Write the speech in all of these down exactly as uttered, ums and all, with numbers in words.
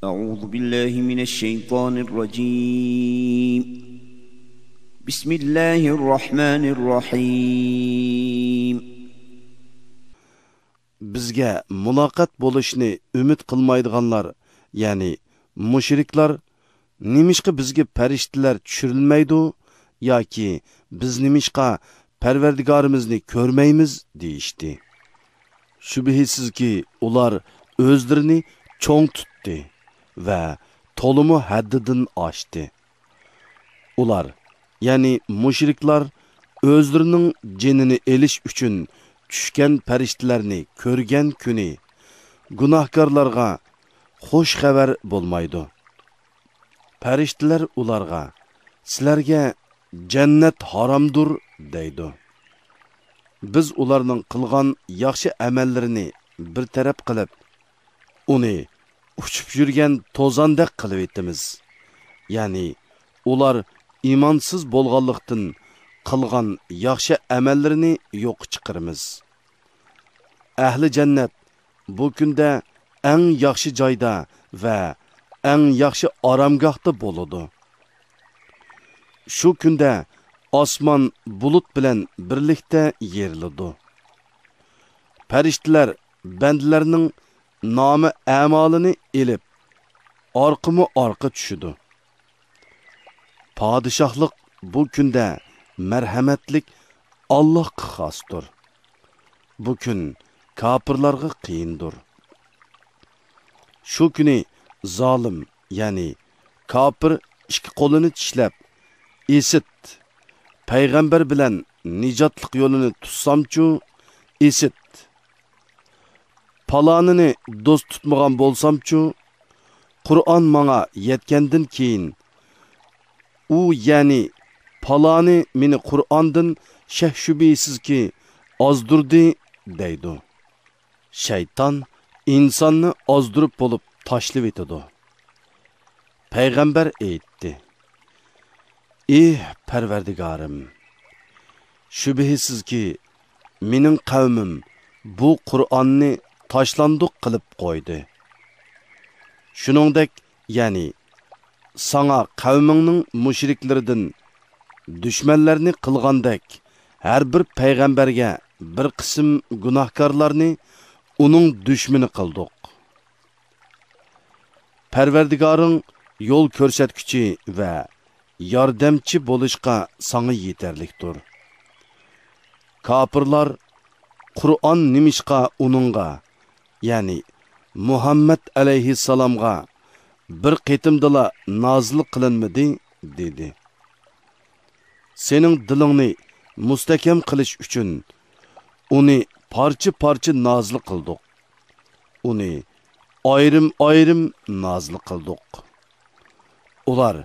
أعوذ بالله من الشيطان الرجيم. بسم الله الرحمن الرحيم. بىزگە مۇلاقات بولۇشنى ئۈمىد قىلمايدىغانلار، يەنى مۇشرىكلار، نېمىشقا بىزگە پەرىشتىلەر چۈشۈرۈلمەيدۇ ياكى بىز نېمىشقا پەرۋەردىگارىمىزنى كۆرمەيمىز؟ دېيىشتى. شۈبھىسىزكى، ئۇلار ئۆزلىرىنى چوڭ تۇتتى ۋە تولىمۇ ھەددىدىن ئاشتى. ئۇلار، يەنى مۇشرىكلار، ئۆزلىرىنىڭ جېنىنى ئېلىش ئۈچۈن چۈشكەن پەرىشتىلەرنى كۆرگەن كۈنى گۇناھكارلارغا خۇش خەۋەر بولمايدۇ. پەرىشتىلەر ئۇلارغا، «سىلەرگە جەننەت ھارامدۇر» دەيدۇ. بىز ئۇلارنىڭ قىلغان ياخشى ئەمەللىرىنى بىر تەرەپ قىلىپ، ئۇنى ئۇچۇپ يۈرگەن توزاندەك قىلىۋېتىمىز. يەنى ئۇلار ئىمانسىز بولغانلىقتىن قىلغان ياخشى ئەمەللىرىنى يوققا چىقىرىمىز. ئەھلى جەننەت بۇ كۈندە ئەڭ ياخشى جايدا ۋە ئەڭ ياخشى ئارامگاھتا بولىدۇ. شۇ كۈندە ئاسمان بۇلۇت بىلەن بىرلىكتە يېرىلىدۇ. پەرىشتىلەر بەندىلەرنىڭ نامە ئەمالىنى ئېلىپ، ئارقىمۇ ئارقا چۈشىدۇ. پادىشاھلىق بۇ كۈندە مەرھەمەتلىك ئاللاھقا خاستۇر. بۇ كۈن كاپىرلارغا قىيىندۇر. شۇ كۈنى زالىم، يەنى كاپىر ئىككى قولىنى چىشلەپ، «ئىسىت! پەيغەمبەر بىلەن نىجاتلىق يولىنى تۇتسامچۇ، ئىسىت! پالانىنى دوست تۇتمىغان بولسامچۇ، قۇرئان ماڭا يەتكەندىن كېيىن، ئۇ، يەنى پالانى مېنى قۇرئاندىن شەك-شۈبھىسىزكى ئازدۇردى» دەيدۇ. شەيتان ئىنساننى ئازدۇرۇپ بولۇپ تاشلىۋېتىدۇ. پەيغەمبەر ئېيتتى، «ئېھ، پەرۋەردىگارىم! شۈبھىسىزكى، مېنىڭ قەۋمىم بۇ قۇرئاننى تاشلاندۇق قىلىپ قويدى. شۇنىڭدەك، يەنى ساڭا قەۋمىڭنىڭ مۇشرىكلىرىدىن دۈشمەنلەرنى قىلغاندەك، ھەر بىر پەيغەمبەرگە بىر قىسىم گۇناھكارلارنى ئۇنىڭ دۈشمىنى قىلدۇق. پەرۋەردىگارىڭ يول كۆرسەتكۈچى ۋە ياردەمچى بولۇشقا ساڭا يېتەرلىكتۇر.» كاپىرلار، «قۇرئان نېمىشقا ئۇنىڭغا، يەنى مۇھەممەد ئەلەيھىسسالامغا بىر قېتىمدىلا نازىل قىلىنمىدى؟» دېدى. سېنىڭ دىلىڭنى مۇستەھكەم قىلىش ئۈچۈن ئۇنى پارچە-پارچە نازىل قىلدۇق. ئۇنى ئايرىم-ئايرىم نازىل قىلدۇق. ئۇلار،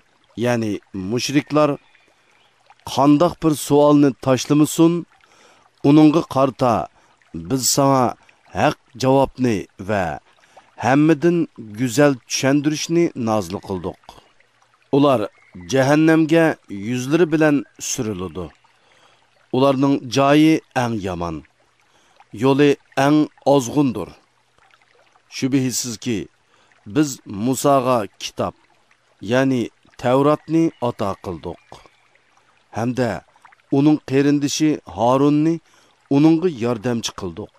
يەنى مۇشرىكلار، قانداق بىر سوئالنى تاشلىمىسۇن، ئۇنىڭغا قارىتا بىز ساڭا ھەق جاۋابنى ۋە ھەممىدىن گۈزەل چۈشەندۈرۈشنى نازىل قىلدۇق. ئۇلار جەھەننەمگە يۈزلىرى بىلەن سۈرۈلىدۇ. ئۇلارنىڭ جايى ئەڭ يامان، يولى ئەڭ ئازغۇندۇر. شۈبھىسىزكى، بىز مۇساغا كىتاب، يەنى تەۋراتنى ئاتا قىلدۇق ھەمدە ئۇنىڭ قېرىندىشى ھارۇننى ئۇنىڭغا ياردەمچى قىلدۇق.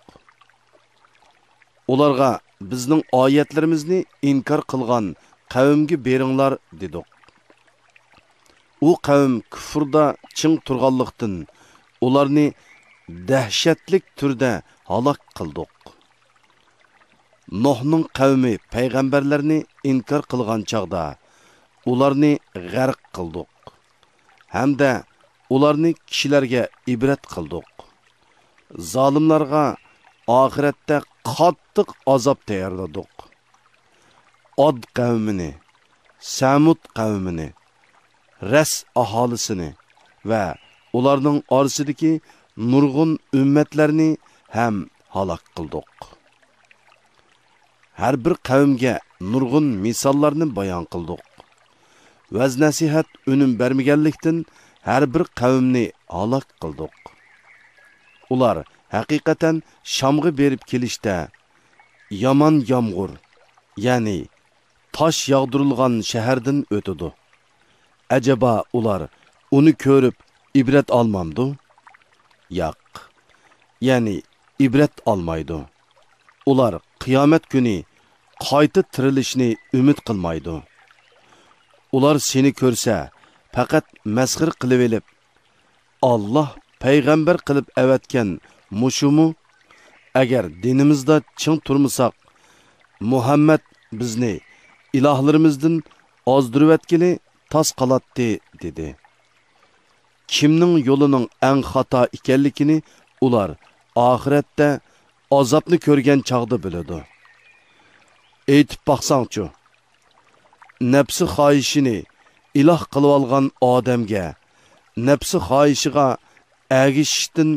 ئۇلارغا بىزنىڭ ئايەتلىرىمىزنى ئىنكار قىلغان قەۋمگە بېرىڭلار دېدۇق. ئۇ قەۋم كۇفردا چىڭ تۇرغانلىقتىن، ئۇلارنى دەھشەتلىك تۈردە ھالاك قىلدۇق. نۇھنىڭ قەۋمى پەيغەمبەرلەرنى ئىنكار قىلغان چاغدا، ئۇلارنى غەرق قىلدۇق ھەمدە ئۇلارنى كىشىلەرگە ئىبرەت قىلدۇق. زالىملارغا ئاخىرەتتە قاتتىق ئازاب تەييارلىدۇق. ئاد قەۋمىنى، سەمۇد قەۋمىنى، رەس ئاھالىسىنى ۋە ئۇلارنىڭ ئارىسىدىكى نۇرغۇن ئۈممەتلەرنى ھەم ھالاك قىلدۇق. ھەر بىر قەۋمگە نۇرغۇن مىساللارنى بايان قىلدۇق. ۋەز-نەسىھەت ئۈنۈم بەرمىگەنلىكتىن، ھەر بىر قەۋمنى ھالاك قىلدۇق. ئۇلار ھەقىقەتەن شامغا بېرىپ كېلىشتە يامان يامغۇر، يەنى تاش ياغدۇرۇلغان شەھەردىن ئۆتىدۇ. ئەجەبا ئۇلار ئۇنى كۆرۈپ ئىبرەت ئالمامدۇ؟ ياق، يەنى ئىبرەت ئالمايدۇ. ئۇلار قىيامەت كۈنى قايتا تىرىلىشنى ئۈمىد قىلمايدۇ. ئۇلار سېنى كۆرسە، پەقەت مەسخىرە قىلىۋېلىپ، «ئاللاھ پەيغەمبەر قىلىپ ئەۋەتكەن مۇشۇمۇ؟ ئەگەر دىنىمىزدا چىڭ تۇرمىساق، مۇھەممەد بىزنى ئىلاھلىرىمىزدىن ئازدۇرۇۋەتكىلى تاس قالاتتى» دېدى. كىمنىڭ يولىنىڭ ئەڭ خاتا ئىكەنلىكىنى ئۇلار ئاخىرەتتە ئازابنى كۆرگەن چاغدا بىلىدۇ. ئېيتىپ باقساڭچۇ، نەپسى خاھىشىنى ئىلاھ قىلىۋالغان ئادەمگە نەپسى خاھىشىغا ئەگىشىشتىن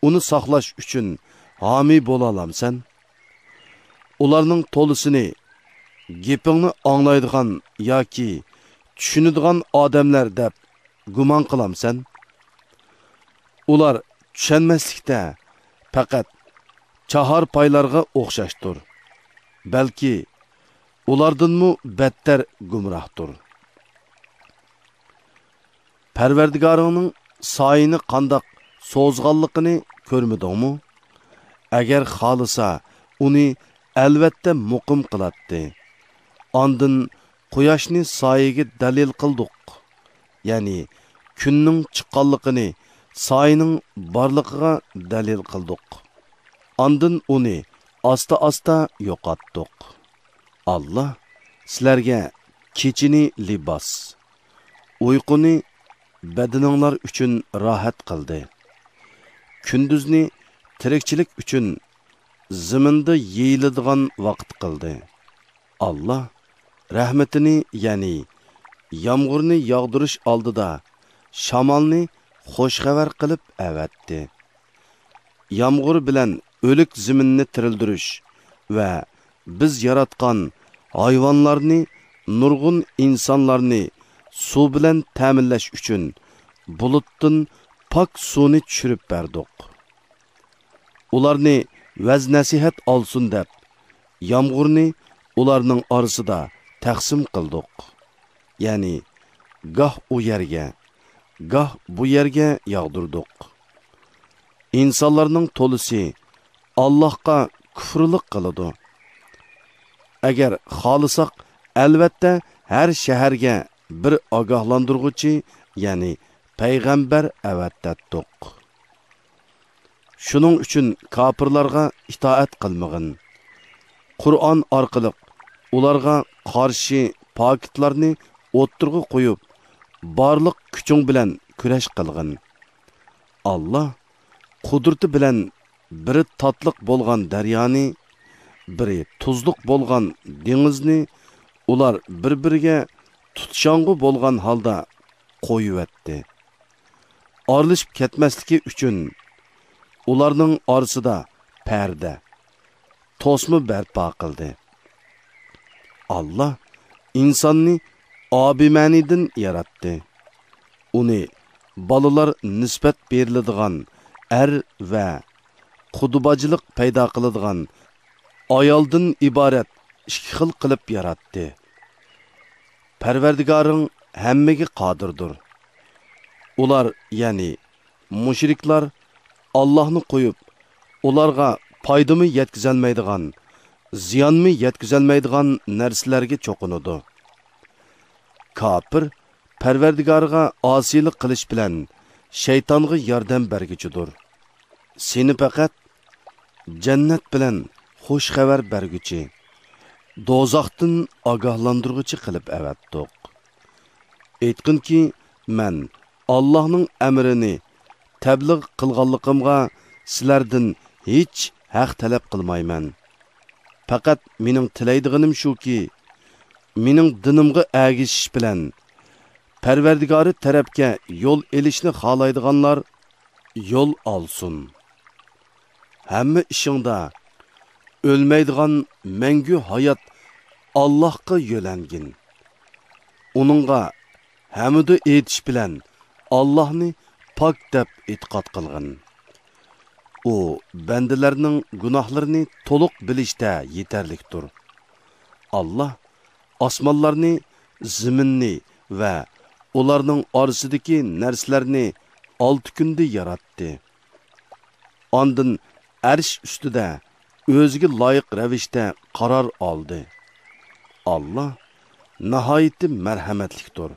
ئۇنى ساقلاش ئۈچۈن ھامىي بولالامسەن؟ ئۇلارنىڭ تولىسىنى گېپىڭنى ئاڭلايدىغان ياكى چۈشىنىدىغان ئادەملەر دەپ گۇمان قىلامسەن؟ ئۇلار چۈشەنمەسلىكتە پەقەت چاھارپايلارغا ئوخشاشتۇر. بەلكى ئۇلاردىنمۇ بەتتەر گۇمراھتۇر. پەرۋەردىگارىڭنىڭ سايىنى قانداق سوزغانلىقىنى كۆرمىدىڭمۇ؟ ئەگەر خالىسا، ئۇنى ئەلۋەتتە مۇقىم قىلاتتى. ئاندىن قۇياشنى سايىگە دەلىل قىلدۇق، يەنى كۈننىڭ چىققانلىقىنى سايىنىڭ بارلىقىغا دەلىل قىلدۇق. ئاندىن ئۇنى ئاستا-ئاستا يوقاتتۇق. ئاللاھ سىلەرگە كېچىنى لىباس، ئۇيقۇنى بەدىنىڭلار ئۈچۈن راھەت قىلدى. كۈندۈزنى تىرىكچىلىك ئۈچۈن زېمىندا يېيىلىدىغان ۋاقىت قىلدى. ئاللاھ رەھمىتىنى، يەنى يامغۇرنى ياغدۇرۇش ئالدىدا شامالنى خۇش خەۋەر قىلىپ ئەۋەتتى. يامغۇر بىلەن ئۆلۈك زېمىننى تىرىلدۈرۈش ۋە بىز ياراتقان ھايۋانلارنى، نۇرغۇن ئىنسانلارنى سۇ بىلەن تەمىنلەش ئۈچۈن بۇلۇتتىن پاك سۇنى چۈشۈرۈپ بەردۇق. ئۇلارنى ۋەز-نەسىھەت ئالسۇن دەپ، يامغۇرنى ئۇلارنىڭ ئارىسىدا تەقسىم قىلدۇق. يەنى گاھ ئۇ يەرگە، گاھ بۇ يەرگە ياغدۇردۇق. ئىنسانلارنىڭ تولىسى ئاللاھقا كۇفرلۇق قىلىدۇ. ئەگەر خالىساق، ئەلۋەتتە ھەر شەھەرگە بىر ئاگاھلاندۇرغۇچى، يەنى پەيغەمبەر ئەۋەتەتتۇق. شۇنىڭ ئۈچۈن كاپىرلارغا ئىتائەت قىلمىغىن. قۇرئان ئارقىلىق ئۇلارغا قارشى پاكىتلارنى ئوتتۇرىغا قويۇپ، بارلىق كۈچۈڭ بىلەن كۈرەش قىلغىن. ئاللاھ قۇدرىتى بىلەن بىرى تاتلىق بولغان دەريانى، بىرى تۇزلۇق بولغان دېڭىزنى ئۇلار بىر-بىرىگە تۇتىشاڭغۇ بولغان ھالدا قويۇۋەتتى. ئارىلىشىپ كەتمەسلىكى ئۈچۈن ئۇلارنىڭ ئارىسىدا پەردە، توسما بەرپا قىلدى. ئاللاھ ئىنساننى ئابىمەنىدىن ياراتتى. ئۇنى بالىلار نىسبەت بېرىلىدىغان ئەر ۋە قۇدىباجىلىق پەيدا قىلىدىغان ئايالدىن ئىبارەت ئىككى خىل قىلىپ ياراتتى. پەرۋەردىگارىڭ ھەممىگە قادىردۇر. ئۇلار، يەنى مۇشرىكلار، ئاللاھنى قويۇپ، ئۇلارغا پايدىمۇ يەتكۈزەلمەيدىغان، زىيانمۇ يەتكۈزەلمەيدىغان نەرسىلەرگە چوقۇنىدۇ. كاپىر پەرۋەردىگارىغا ئاسىيلىق قىلىش بىلەن شەيتانغا ياردەم بەرگۈچىدۇر. سېنى پەقەت جەننەت بىلەن خۇش خەۋەر بەرگۈچى، دوزاختىن ئاگاھلاندۇرغۇچى قىلىپ ئەۋەتتۇق. ئېيتقىنكى، مەن ئاللاھنىڭ ئەمرىنى تەبلىغ قىلغانلىقىمغا سىلەردىن ھېچ ھەق تەلەپ قىلمايمەن. پەقەت مېنىڭ تىلەيدىغىنىم شۇكى، مېنىڭ دىنىمغا ئەگىشىش بىلەن پەرۋەردىگارى تەرەپكە يول ئېلىشنى خالايدىغانلار يول ئالسۇن. ھەممە ئىشىڭدا ئۆلمەيدىغان مەڭگۈ ھايات ئاللاھقا يۆلەنگىن. ئۇنىڭغا ھەمدۇ ئېيتىش بىلەن ئاللاھنى پاك دەپ ئېتىقاد قىلغىن. ئۇ بەندىلەرنىڭ گۇناھلىرىنى تولۇق بىلىشتە يېتەرلىكتۇر. ئاللاھ ئاسمانلارنى، زېمىننى ۋە ئۇلارنىڭ ئارىسىدىكى نەرسىلەرنى ئالتە كۈندە ياراتتى. ئاندىن ئەرش ئۈستىدە ئۆزىگە لايىق رەۋىشتە قارار ئالدى. ئاللا ناھايىتى مەرھەمەتلىكتۇر.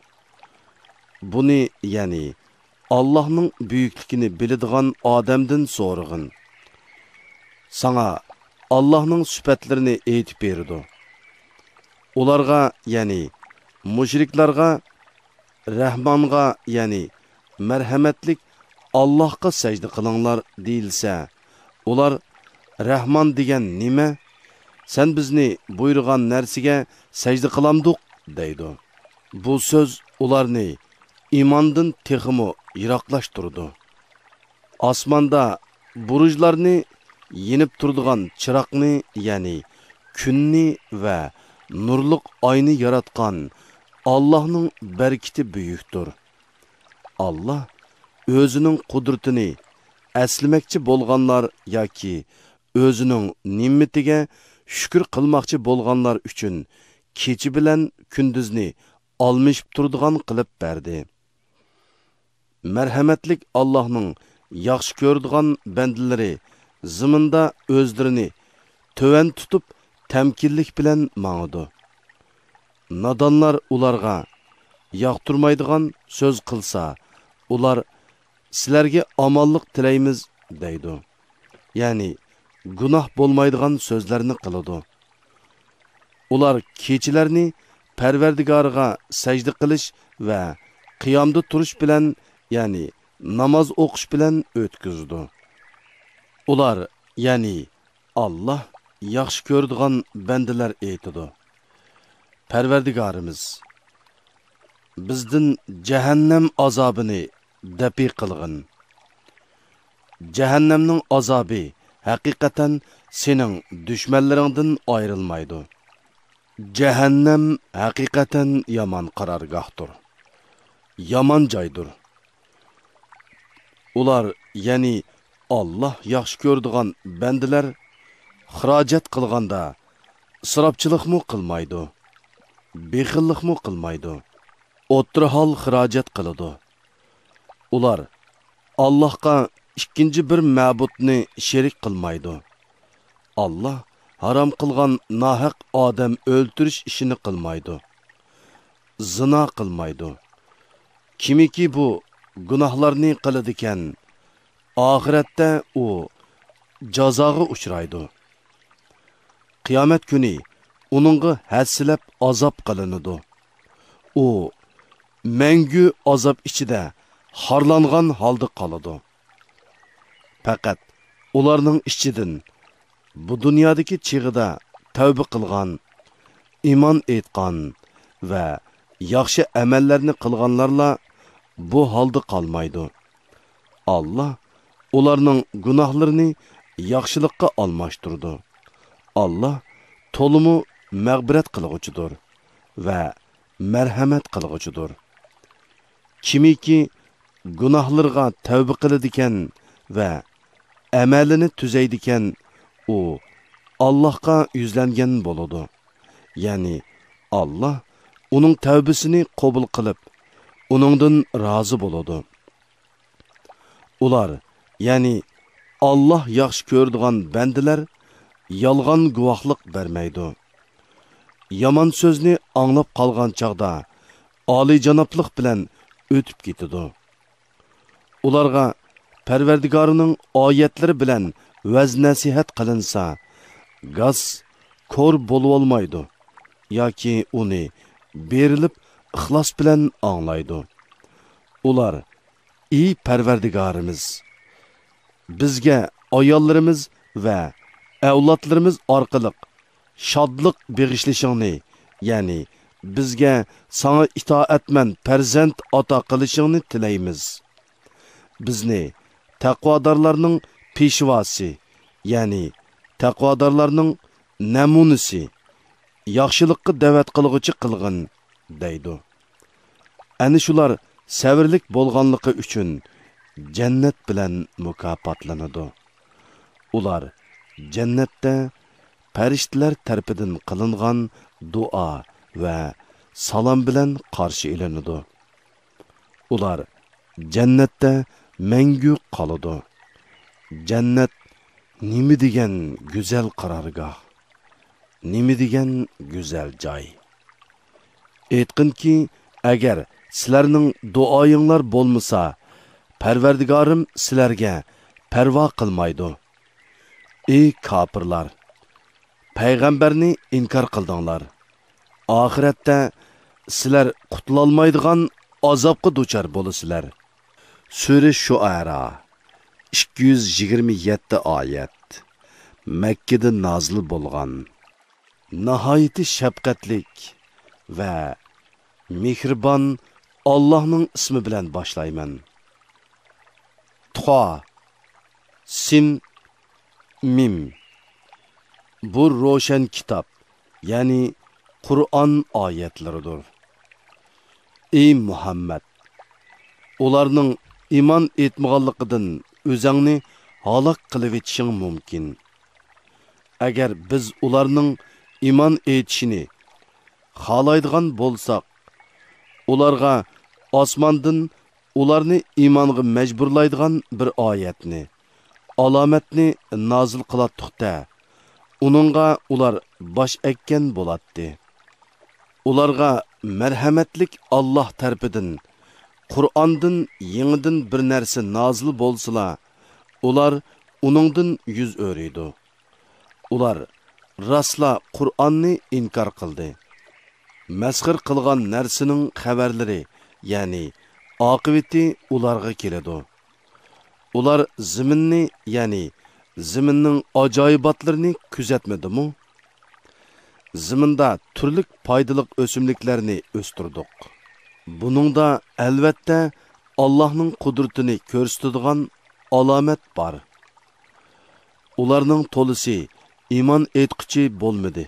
بۇنى، يەنى ئاللاھنىڭ بۈيۈكلۈكىنى بىلىدىغان ئادەمدىن سورىغىن. ساڭا ئاللاھنىڭ سۈپەتلىرىنى ئېيتىپ بېرىدۇ. ئۇلارغا، يەنى مۇشرىكلارغا، رەھمانغا، يەنى مەرھەمەتلىك ئاللاھقا سەجدە قىلىڭلار دېيىلسە، ئۇلار، رەھمان دېگەن نېمە؟ سەن بىزنى بۇيرۇغان نەرسىگە سەجدە قىلامدۇق؟ دەيدۇ. بۇ سۆز ئۇلارنى ئىماندىن تېخىمۇ يىراقلاشتۇرىدۇ. ئاسماندا بۇرۇجلارنى، يېنىپ تۇرىدىغان چىراغنى، يەنى كۈننى ۋە نۇرلۇق ئاينى ياراتقان ئاللاھنىڭ بەرىكىتى بۈيۈكتۇر. ئاللا ئۆزىنىڭ قۇدرىتىنى ئەسلىمەكچى بولغانلار ياكى ئۆزىنىڭ نېمىتىگە شۈكۈر قىلماقچى بولغانلار ئۈچۈن كېچە بىلەن كۈندۈزنى ئالمىشىپ تۇرىدىغان قىلىپ بەردى. مەرھەمەتلىك ئاللاھنىڭ ياخشى كۆرىدىغان بەندىلىرى زېمىندا ئۆزلىرىنى تۆۋەن تۇتۇپ، تەمكىنلىك بىلەن ماڭىدۇ. نادانلار ئۇلارغا ياقتۇرمايدىغان سۆز قىلسا، ئۇلار، «سىلەرگە ئامانلىق تىلەيمىز» دەيدۇ. يەنى گۇناھ بولمايدىغان سۆزلەرنى قىلىدۇ. ئۇلار كېچىلەرنى پەرۋەردىگارىغا سەجدە قىلىش ۋە قىيامدا تۇرۇش بىلەن، يەنى ناماز ئوقۇش بىلەن ئۆتكۈزىدۇ. ئۇلار، يەنى ئاللا ياخشى كۆرىدىغان بەندىلەر ئېيتىدۇ: «پەرۋەردىگارىمىز، بىزدىن جەھەننەم ئازابىنى دەپئى قىلغىن. جەھەننەمنىڭ ئازابى ھەقىقەتەن سېنىڭ دۈشمەنلىرىڭدىن ئايرىلمايدۇ. جەھەننەم ھەقىقەتەن يامان قارارگاھتۇر، يامان جايدۇر.» ئۇلار، يەنى ئاللا ياخشى كۆرىدىغان بەندىلەر خىراجەت قىلغاندا ئىسراپچىلىقمۇ قىلمايدۇ، بېخىللىقمۇ قىلمايدۇ، ئوتتۇرا ھال خىراجەت قىلىدۇ. ئۇلار ئاللاھقا ئىككىنچى بىر مەبۇدنى شېرىك قىلمايدۇ. ئاللا ھارام قىلغان ناھەق ئادەم ئۆلتۈرۈش ئىشىنى قىلمايدۇ. زىنا قىلمايدۇ. كىمكى بۇ گۇناھلارنى قىلىدىكەن، ئاخىرەتتە ئۇ جازاغا ئۇچرايدۇ. قىيامەت كۈنى ئۇنىڭغا ھەسسىلەپ ئازاب قىلىنىدۇ. ئۇ مەڭگۈ ئازاب ئىچىدە خارلانغان ھالدا قالىدۇ. پەقەت ئۇلارنىڭ ئىچىدىن بۇ دۇنيادىكى چېغىدا تەۋبە قىلغان، ئىمان ئېيتقان ۋە ياخشى ئەمەللەرنى قىلغانلارلا بۇ ھالدا قالمايدۇ. ئاللا ئۇلارنىڭ گۇناھلىرىنى ياخشىلىققا ئالماشتۇرىدۇ. ئاللا تولىمۇ مەغپىرەت قىلغۇچىدۇر ۋە مەرھەمەت قىلغۇچىدۇر. كىمكى گۇناھلىرىغا تەۋبە قىلىدىكەن ۋە ئەمەلىنى تۈزەيدىكەن، ئۇ ئاللاھقا يۈزلەنگەن بولىدۇ. يەنى ئاللا ئۇنىڭ تەۋبىسىنى قوبۇل قىلىپ، ئۇنىڭدىن رازى بولىدۇ. ئۇلار، يەنى ئاللا ياخشى كۆرىدىغان بەندىلەر يالغان گۇۋاھلىق بەرمەيدۇ. يامان سۆزنى ئاڭلاپ قالغان چاغدا ئالىيجانابلىق بىلەن ئۆتۈپ كېتىدۇ. ئۇلارغا پەرۋەردىگارىنىڭ ئايەتلىرى بىلەن ۋەز-نەسىھەت قىلىنسا، گاس كور بولۇۋالمايدۇ ياكى ئۇنى بېرىلىپ ئىخلاس بىلەن ئاڭلايدۇ. ئۇلار، ئى پەرۋەردىگارىمىز، بىزگە ئاياللىرىمىز ۋە ئەۋلادلىرىمىز ئارقىلىق شادلىق بېغىشلىشىڭنى، يەنى بىزگە ساڭا ئىتائەتمەن پەرزەنت ئاتا قىلىشىڭنى تىلەيمىز. بىزنى تەقۋادارلارنىڭ پېشۋاسى، يەنى تەقۋادارلارنىڭ نەمۇنىسى، ياخشىلىققا دەۋەت قىلغۇچى قىلغىن، دەيدۇ. ئەنە شۇلار سەۋرلىك بولغانلىقى ئۈچۈن جەننەت بىلەن مۇكاپاتلىنىدۇ. ئۇلار جەننەتتە پەرىشتىلەر تەرىپىدىن قىلىنغان دۇئا، ۋە سالام بىلەن قارشى ئېلىنىدۇ. ئۇلار جەننەتتە مەڭگۈ قالىدۇ. جەننەت نېمە دېگەن گۈزەل قارارگاھ! نېمە دېگەن گۈزەل جاي! ئېيتقىنكى، ئەگەر سىلەرنىڭ دۇئايىڭلار بولمىسا، پەرۋەردىگارىم سىلەرگە پەرۋا قىلمايدۇ. ئى كاپىرلار! پەيغەمبەرنى ئىنكار قىلدىڭلار. ئاخىرەتتە سىلەر قۇتۇلالمايدىغان ئازابقا دۇچار بولىسىلەر. سۈرە شۇئەرا، ئىككى يۈز يىگىرمە يەتتە ئايەت. مەككىدە نازىل بولغان. ناھايىتى شەپقەتلىك ۋە مېھرىبان ئاللاھنىڭ ئىسمى بىلەن باشلايمەن. تۇخا، سىن، مىم. بۇ روشەن كىتاب، يەنى قۇرئان ئايەتلىرىدۇر. ئى مۇھەممەد! ئۇلارنىڭ ئىمان ئېيتمىغانلىقىدىن ئۆزۈڭنى ھالاك قىلىۋېتىشىڭ مۇمكىن. ئەگەر بىز ئۇلارنىڭ ئىمان ئېيتىشىنى خالايدىغان بولساق، ئۇلارغا ئاسماندىن ئۇلارنى ئىمانغا مەجبۇرلايدىغان بىر ئايەتنى، ئالامەتنى نازىل قىلاتتۇق-دە، ئۇنىڭغا ئۇلار باش ئەگكەن بولاتتى. ئۇلارغا مەرھەمەتلىك ئاللاھ تەرىپىدىن قۇرئاندىن يېڭىدىن بىر نەرسە نازىل بولسىلا، ئۇلار ئۇنىڭدىن يۈز ئۆرۈيدۇ. ئۇلار راسلا قۇرئاننى ئىنكار قىلدى. مەسخىرە قىلغان نەرسىنىڭ خەۋەرلىرى، يەنى ئاقىۋىتى ئۇلارغا كېلىدۇ. ئۇلار زېمىننى، يەنى زېمىننىڭ ئاجايىباتلىرىنى كۆزەتمىدىمۇ؟ زېمىندا تۈرلۈك پايدىلىق ئۆسۈملۈكلەرنى ئۆستۈردۇق. بۇنىڭدا، ئەلۋەتتە، ئاللاھنىڭ قۇدرىتىنى كۆرسىتىدىغان ئالامەت بار. ئۇلارنىڭ تولىسى ئىمان ئېيتقۇچى بولمىدى.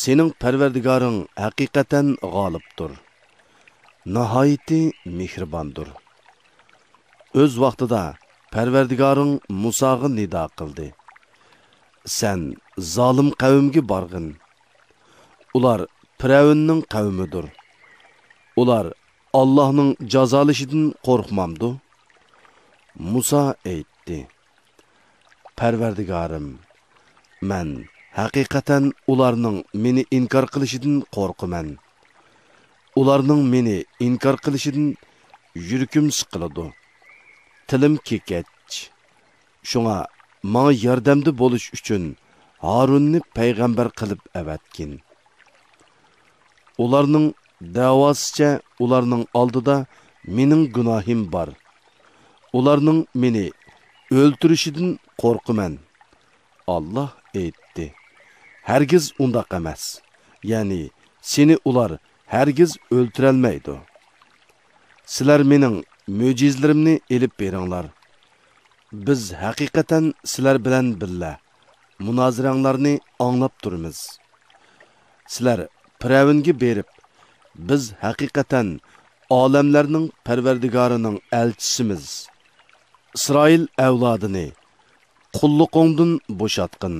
سېنىڭ پەرۋەردىگارىڭ ھەقىقەتەن غالىبتۇر، ناھايىتى مېھرىباندۇر. ئۆز ۋاقتىدا پەرۋەردىگارىڭ مۇساغا نىدا قىلدى: سەن زالىم قەۋمگە بارغىن. ئۇلار پىرئەۋننىڭ قەۋمىدۇر. ئۇلار ئاللاھنىڭ جازالىشىدىن قورقمامدۇ؟ مۇسا ئېيتتى: پەرۋەردىگارىم، مەن ھەقىقەتەن ئۇلارنىڭ مېنى ئىنكار قىلىشىدىن قورقىمەن. ئۇلارنىڭ مېنى ئىنكار قىلىشىدىن يۈرىكىم سىقىلىدۇ، تىلىم كېكەچ. شۇڭا ماڭا ياردەمدە بولۇش ئۈچۈن ھارۇننى پەيغەمبەر قىلىپ ئەۋەتكىن. ئۇلارنىڭ دەۋاسىچە ئۇلارنىڭ ئالدىدا مېنىڭ گۇناھىم بار. ئۇلارنىڭ مېنى ئۆلتۈرۈشىدىن قورقىمەن. ئاللاھ ئېيتتى: ھەرگىز ئۇنداق ئەمەس. يەنى سېنى ئۇلار ھەرگىز ئۆلتۈرەلمەيدۇ. سىلەر مېنىڭ مۆجىزىلىرىمنى ئېلىپ بېرىڭلار. بىز ھەقىقەتەن سىلەر بىلەن بىللە، مۇنازىرەڭلارنى ئاڭلاپ تۇرىمىز. سىلەر پىرئەۋنگە بېرىپ، بىز ھەقىقەتەن ئالەملەرنىڭ پەرۋەردىگارىنىڭ ئەلچىسىمىز. ئىسرائىل ئەۋلادىنى قۇللۇقۇڭدىن بوشاتقىن.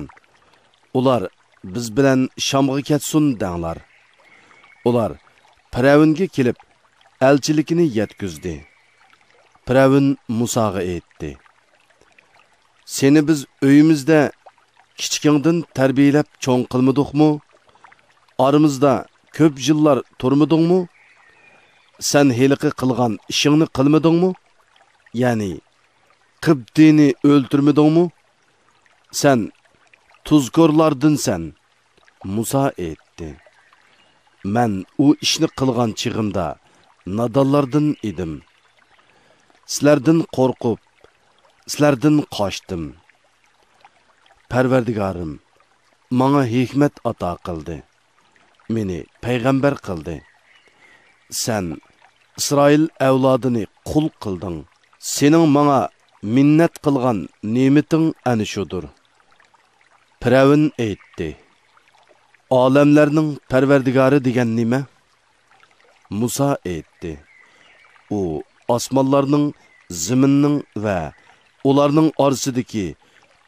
ئۇلار بىز بىلەن شامغا كەتسۇن دەڭلار. ئۇلار پىرئەۋنگە كېلىپ، ئەلچىلىكىنى يەتكۈزدى. پىرئەۋن مۇساغا ئېيتتى: سېنى بىز ئۆيىمىزدە كىچىكىڭدىن تەربىيەلەپ چوڭ قىلمىدۇقمۇ؟ ئارىمىزدا كۆپ يىللار تۇرمىدىڭمۇ؟ سەن ھېلىقى قىلغان ئىشىڭنى قىلمىدىڭمۇ؟ يەنى قىبتىينى ئۆلتۈرمىدىڭمۇ؟ سەن تۇزكورلاردىنسەن. مۇسا ئېيتتى: مەن ئۇ ئىشنى قىلغان چېغىمدا نادانلاردىن ئىدىم. سىلەردىن قورقۇپ، سىلەردىن قاچتىم. پەرۋەردىگارىم ماڭا ھېكمەت ئاتا قىلدى، مېنى پەيغەمبەر قىلدى. سەن ئىسرائىل ئەۋلادىنى قۇل قىلدىڭ. سېنىڭ ماڭا مىننەت قىلغان نېمىتىڭ ئەنە شۇدۇر. پىرئەۋن ئېيتتى: ئالەملەرنىڭ پەرۋەردىگارى دېگەن نېمە؟ مۇسا ئېيتتى: ئۇ ئاسمانلارنىڭ، زېمىننىڭ ۋە ئۇلارنىڭ ئارىسىدىكى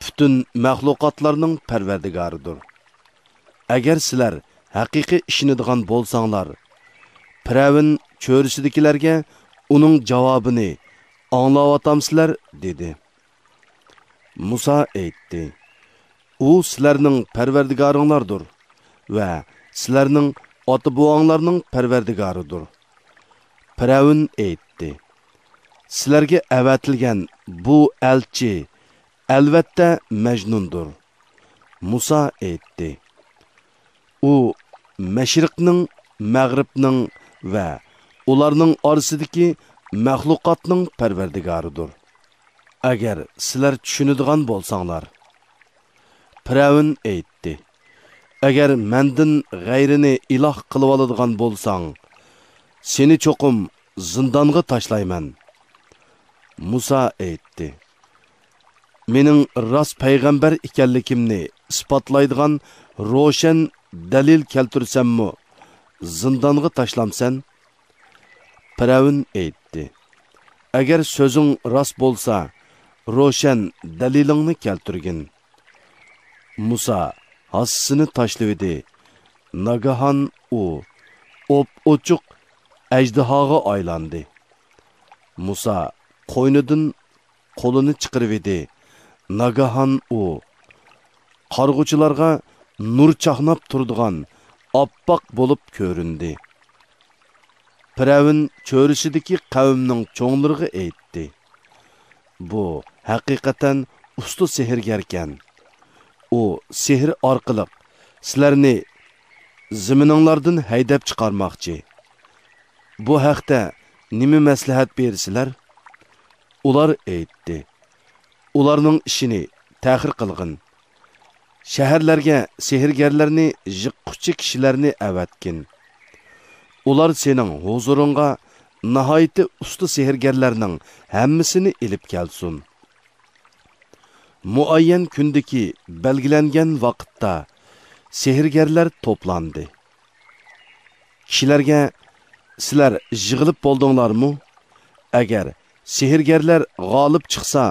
پۈتۈن مەخلۇقاتلارنىڭ پەرۋەردىگارىدۇر. ئەگەر سىلەر ھەقىقىي ئىشىنىدىغان بولساڭلار، پىرئەۋن چۆرىسىدىكىلەرگە ئۇنىڭ جاۋابىنى ئاڭلاۋاتامسىلەر؟» دېدى. مۇسا ئېيتتى: «ئۇ سىلەرنىڭ پەرۋەردىگارىڭلاردۇر ۋە سىلەرنىڭ ئاتا-بوۋاڭلارنىڭ پەرۋەردىگارىدۇر.» پىرئەۋن ئېيتتى: «سىلەرگە ئەۋەتىلگەن بۇ ئەلچى ئەلۋەتتە مەجنۇندۇر.» مۇسا ئېيتتى: «ئۇ مەشرىقنىڭ، مەغرىبنىڭ ۋە ئۇلارنىڭ ئارىسىدىكى مەخلۇقاتنىڭ پەرۋەردىگارىدۇر. ئەگەر سىلەر چۈشىنىدىغان بولساڭلار.» پىرئەۋن ئېيتتى: «ئەگەر مەندىن غەيرىنى ئىلاھ قىلىۋالىدىغان بولساڭ، سېنى چوقۇم زىندانغا تاشلايمەن.» مۇسا ئېيتتى: «مېنىڭ راست پەيغەمبەر ئىكەنلىكىمنى ئىسپاتلايدىغان روشەن دەلىل كەلتۈرسەممۇ زىندانغا تاشلامسەن؟» پىرئەۋن ئېيتتى: «ئەگەر سۆزۈڭ راست بولسا، روشەن دەلىلىڭنى كەلتۈرگىن.» مۇسا ھاسىسىنى تاشلىۋىدى. ناگاھان ئۇ ئوپئوچۇق ئەجدىھاغا ئايلاندى. مۇسا قوينىدىن قولىنى چىقىرىۋىدى. ناگاھان ئۇ قارىغۇچىلارغا نۇر چاقناپ تۇرىدىغان ئاپئاق بولۇپ كۆرۈندى. پىرئەۋن چۆرىسىدىكى قەۋمنىڭ چوڭلىرىغا ئېيتتى: «بۇ ھەقىقەتەن ئۇستا سېھىرگەركەن. ئۇ سېھىر ئارقىلىق سىلەرنى زېمىنىڭلاردىن ھەيدەپ چىقارماقچى. بۇ ھەقتە نېمە مەسلىھەت بېرىسىلەر؟» ئۇلار ئېيتتى: «ئۇلارنىڭ ئىشىنى تەخىر قىلغىن. شەھەرلەرگە سېھىرگەرلەرنى يىغقۇچى كىشىلەرنى ئەۋەتكىن. ئۇلار سېنىڭ ھۇزۇرۇڭغا ناھايىتى ئۇستا سېھىرگەرلەرنىڭ ھەممىسىنى ئېلىپ كەلسۇن.» مۇئەييەن كۈندىكى بەلگىلەنگەن ۋاقىتتا سېھىرگەرلەر توپلاندى. كىشىلەرگە: «سىلەر يىغىلىپ بولدۇڭلارمۇ؟ ئەگەر سېھىرگەرلەر غالىب چىقسا،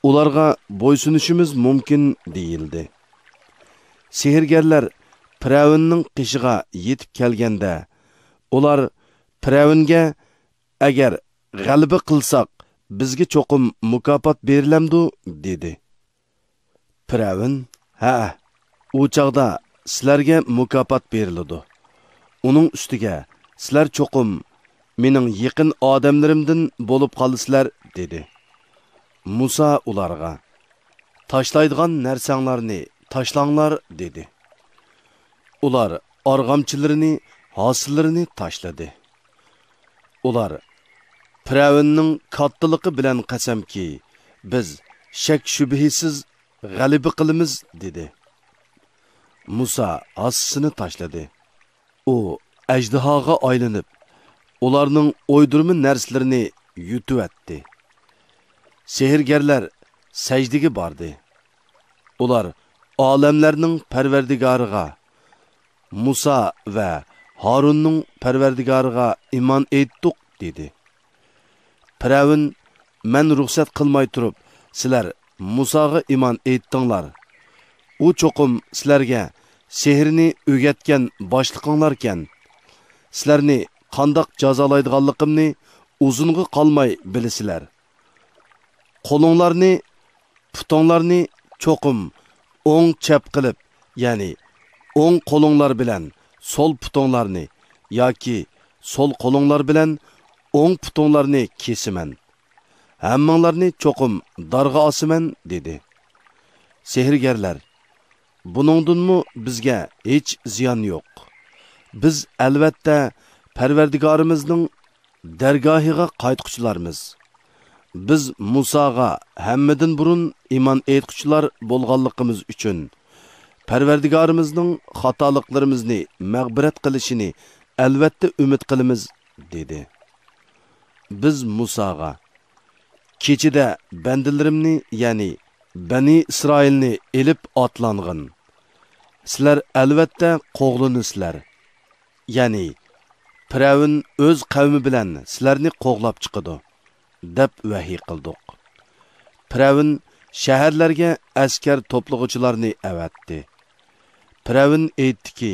ئۇلارغا بويسۇنۇشىمىز مۇمكىن» دېيىلدى. سېھىرگەرلەر پىرئەۋننىڭ قېشىغا يېتىپ كەلگەندە، ئۇلار پىرئەۋنگە: «ئەگەر غەلىبە قىلساق، بىزگە چوقۇم مۇكاپات بېرىلەمدۇ؟» دېدى. پىرئەۋن: «ھەئە، ئۇ چاغدا سىلەرگە مۇكاپات بېرىلىدۇ. ئۇنىڭ ئۈستىگە سىلەر چوقۇم مېنىڭ يېقىن ئادەملىرىمدىن بولۇپ قالىسىلەر» دېدى. مۇسا ئۇلارغا: «تاشلايدىغان نەرسەڭلارنى تاشلاڭلار» دېدى. ئۇلار ئارغامچىلىرىنى، ھاسىلىرىنى تاشلىدى. ئۇلار: «پىرئەۋننىڭ كاتتىلىقى بىلەن قەسەمكى، بىز شەك-شۈبھىسىز غەلىبە قىلىمىز» دېدى. مۇسا ھاسىسىنى تاشلىدى. ئۇ ئەجدىھاغا ئايلىنىپ، ئۇلارنىڭ ئويدۇرما نەرسىلىرىنى يۇتۇۋەتتى. سېھىرگەرلەر سەجدىگە باردى. ئۇلار ئالەملەرنىڭ پەرۋەردىگارىغا، مۇسا ۋە ھارۇننىڭ پەرۋەردىگارىغا ئىمان ئېيتتۇق دېدى. پىرئەۋن: «مەن رۇخسەت قىلماي تۇرۇپ، سىلەر مۇساغا ئىمان ئېيتتىڭلار. ئۇ چوقۇم سىلەرگە سېھىرنى ئۆگەتكەن باشلىقىڭلاركەن. سىلەرنى قانداق جازالايدىغانلىقىمنى ئۇزۇنغا قالماي بىلىسىلەر. قولۇڭلارنى، پۇتۇڭلارنى چوقۇم ئوڭ چەپ قىلىپ، يەنى ئوڭ قولۇڭلار بىلەن سول پۇتۇڭلارنى ياكى سول قولۇڭلار بىلەن ئوڭ پۇتۇڭلارنى كېسىمەن. ھەممىڭلارنى چوقۇم دارغا ئاسىمەن» دېدى. سېھىرگەرلەر: «بۇنىڭدىنمۇ بىزگە ھېچ زىيان يوق. بىز ئەلۋەتتە پەرۋەردىگارىمىزنىڭ دەرگاھىغا قايتقۇچىلارمىز. بىز مۇساغا ھەممىدىن بۇرۇن ئىمان ئېيتقۇچىلار بولغانلىقىمىز ئۈچۈن، پەرۋەردىگارىمىزنىڭ خاتالىقلىرىمىزنى مەغپىرەت قىلىشىنى ئەلۋەتتە ئۈمىد قىلىمىز» دېدى. بىز مۇساغا: «كېچىدە بەندىلىرىمنى، يەنى بەنى ئىسرائىلنى ئېلىپ ئاتلانغىن. سىلەر ئەلۋەتتە قوغلىنىسىلەر. يەنى پىرئەۋن ئۆز قەۋمى بىلەن سىلەرنى قوغلاپ چىقىدۇ» دەپ ۋەھىي قىلدۇق. پىرئەۋن شەھەرلەرگە ئەسكەر توپلىغۇچىلارنى ئەۋەتتى. پىرئەۋن ئېيتتىكى: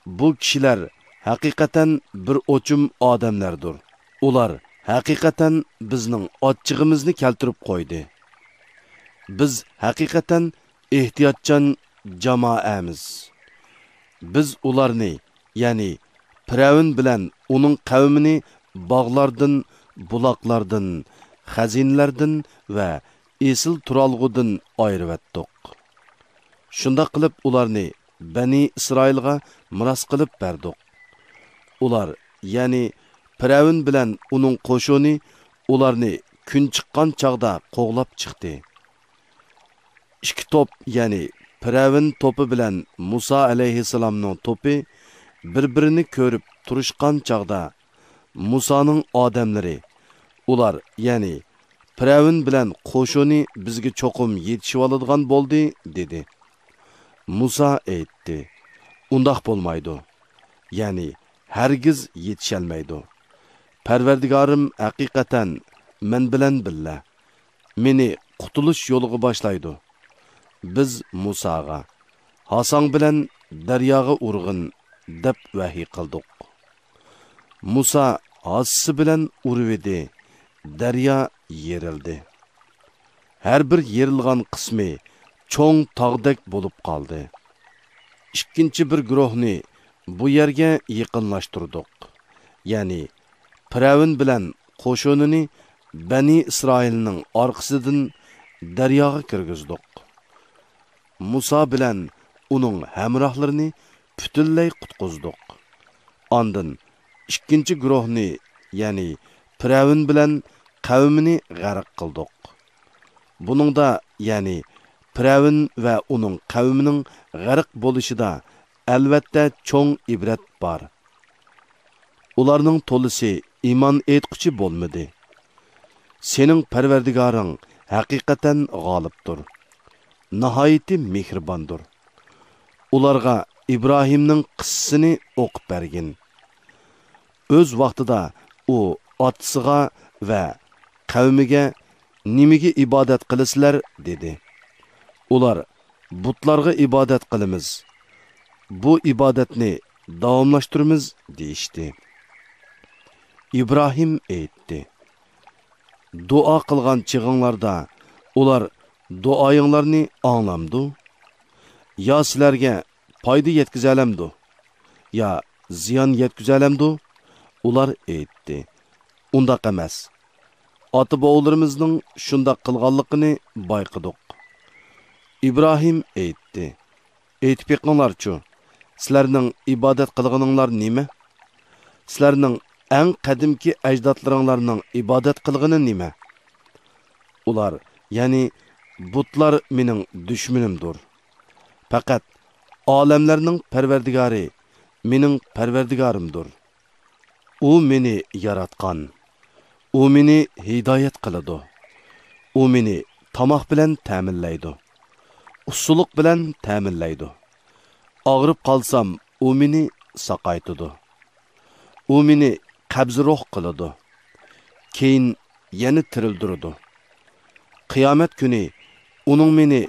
بۇ كىشىلەر ھەقىقەتەن بىر ئوچۇم ئادەملەردۇر. ئۇلار ھەقىقەتەن بىزنىڭ ئاچچىقىمىزنى كەلتۈرۈپ قويدى. بىز ھەقىقەتەن ئېھتىياتچان جامائەمىز. بىز ئۇلارنى، يەنى پىرئەۋن بىلەن ئۇنىڭ قەۋمىنى باغلاردىن، بۇلاقلاردىن، خەزىنىلەردىن ۋە ئېسىل تۇرالغۇدىن ئايرىۋەتتۇق. شۇنداق قىلىپ ئۇلارنى بەنى ئىسرائىلغا مىراس قىلىپ بەردۇق. ئۇلار، يەنى پىرئەۋن بىلەن ئۇنىڭ قوشۇنى ئۇلارنى كۈن چىققان چاغدا قوغلاپ چىقتى. ئىككى توپ، يەنى پىرئەۋن توپى بىلەن مۇسا ئەلەيھىسسالامنىڭ توپى بىر-بىرىنى كۆرۈپ تۇرۇشقان چاغدا، مۇسانىڭ ئادەملىرى، ئۇلار، يەنى پىرئەۋن بىلەن قوشۇنى بىزگە چوقۇم يېتىشىۋالىدىغان بولدى، دېدى. مۇسا ئېيتتى، ئۇنداق بولمايدۇ، يەنى ھەرگىز يېتىشەلمەيدۇ. پەرۋەردىگارىم ھەقىقەتەن مەن بىلەن بىللە، مېنى قۇتۇلۇش يولىغا باشلايدۇ. بىز مۇساغا، ھاساڭ بىلەن دەرياغا ئۇرغىن، دەپ ۋەھىي قىلدۇق. مۇسا ھاسىسى بىلەن ئۇرۇۋىدى، دەريا يېرىلدى. ھەر بىر يېرىلغان قىسمى چوڭ تاغدەك بولۇپ قالدى. ئىككىنچى بىر گۇرۇھنى بۇ يەرگە يېقىنلاشتۇردۇق، يەنى پىرئەۋن بىلەن قوشۇنىنى بەنى ئىسرائىلنىڭ ئارقىسىدىن دەرياغا كىرگۈزدۇق. مۇسا بىلەن ئۇنىڭ ھەمراھلىرىنى پۈتۈنلەي قۇتقۇزدۇق. ئاندىن ئىككىنچى گۇرۇھنى، يەنى پىرئەۋن بىلەن قەۋمىنى غەرق قىلدۇق. بۇنىڭدا، يەنى پىرئەۋن ۋە ئۇنىڭ قەۋمىنىڭ غەرق بولۇشىدا ئەلۋەتتە چوڭ ئىبرەت بار. ئۇلارنىڭ تولىسى ئىمان ئېيتقۇچى بولمىدى. سېنىڭ پەرۋەردىگارىڭ ھەقىقەتەن غالىبتۇر، ناھايىتى مېھرىباندۇر. ئۇلارغا ئىبراھىمنىڭ قىسسىسىنى ئوقۇپ بەرگىن. ئۆز ۋاقتىدا ئۇ ئاتىسىغا ۋە قەۋمىگە، «نېمىگە ئىبادەت قىلىسىلەر؟» دېدى. ئۇلار، «بۇتلارغا ئىبادەت قىلىمىز. بۇ ئىبادەتنى داۋاملاشتۇرىمىز» دېيىشتى. ئىبراھىم ئېيتتى، «دۇئا قىلغان چېغىڭلاردا ئۇلار دۇئايىڭلارنى ئاڭلامدۇ؟ يا سىلەرگە پايدا يەتكۈزەلەمدۇ؟ يا زىيان يەتكۈزەلەمدۇ؟» ئۇلار ئېيتتى، «ئۇنداق ئەمەس. ئاتا-بوۋىلىرىمىزنىڭ شۇنداق قىلغانلىقىنى بايقىدۇق.» ئىبراھىم ئېيتتى، «ئېيتىپ بېقىڭلارچۇ، سىلەرنىڭ ئىبادەت قىلغىنىڭلار نېمە؟ سىلەرنىڭ ئەڭ قەدىمكى ئەجدادلىرىڭلارنىڭ ئىبادەت قىلغىنى نېمە؟» ئۇلار، يەنى بۇتلار مېنىڭ دۈشمىنىمدۇر. پەقەت ئالەملەرنىڭ پەرۋەردىگارى مېنىڭ پەرۋەردىگارىمدۇر. ئۇ مېنى ياراتقان. ئۇ مېنى ھىدايەت قىلىدۇ. ئۇ مېنى تاماق بىلەن تەمىنلەيدۇ. ئۇسسۇلۇق بىلەن تەمىنلەيدۇ. ئاغرىپ قالسام، ئۇ مېنى ساقايتىدۇ. ئۇ مېنى قەبزى روھ قىلىدۇ. كېيىن يەنە تىرىلدۈرىدۇ. قىيامەت كۈنى ئۇنىڭ مېنى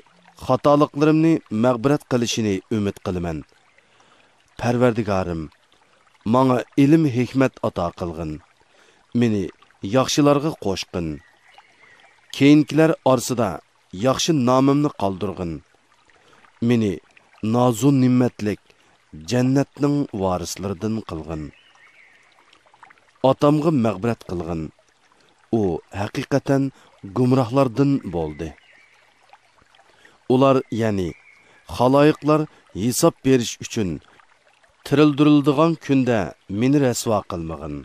خاتالىقلىرىمنى مەغپىرەت قىلىشىنى ئۈمىد قىلىمەن. پەرۋەردىگارىم، ماڭا ئىلىم-ھېكمەت ئاتا قىلغىن. مېنى ياخشىلارغا قوشقىن. كېيىنكىلەر ئارىسىدا ياخشى نامىمنى قالدۇرغىن. مېنى نازۇ-نېمەتلىك جەننەتنىڭ ۋارىسلىرىدىن قىلغىن. ئاتامغا مەغپىرەت قىلغىن. ئۇ ھەقىقەتەن گۇمراھلاردىن بولدى. ئۇلار، يەنى خالايىقلار ھېساب بېرىش ئۈچۈن تىرىلدۈرۈلىدىغان كۈندە مېنى رەسۋا قىلمىغىن.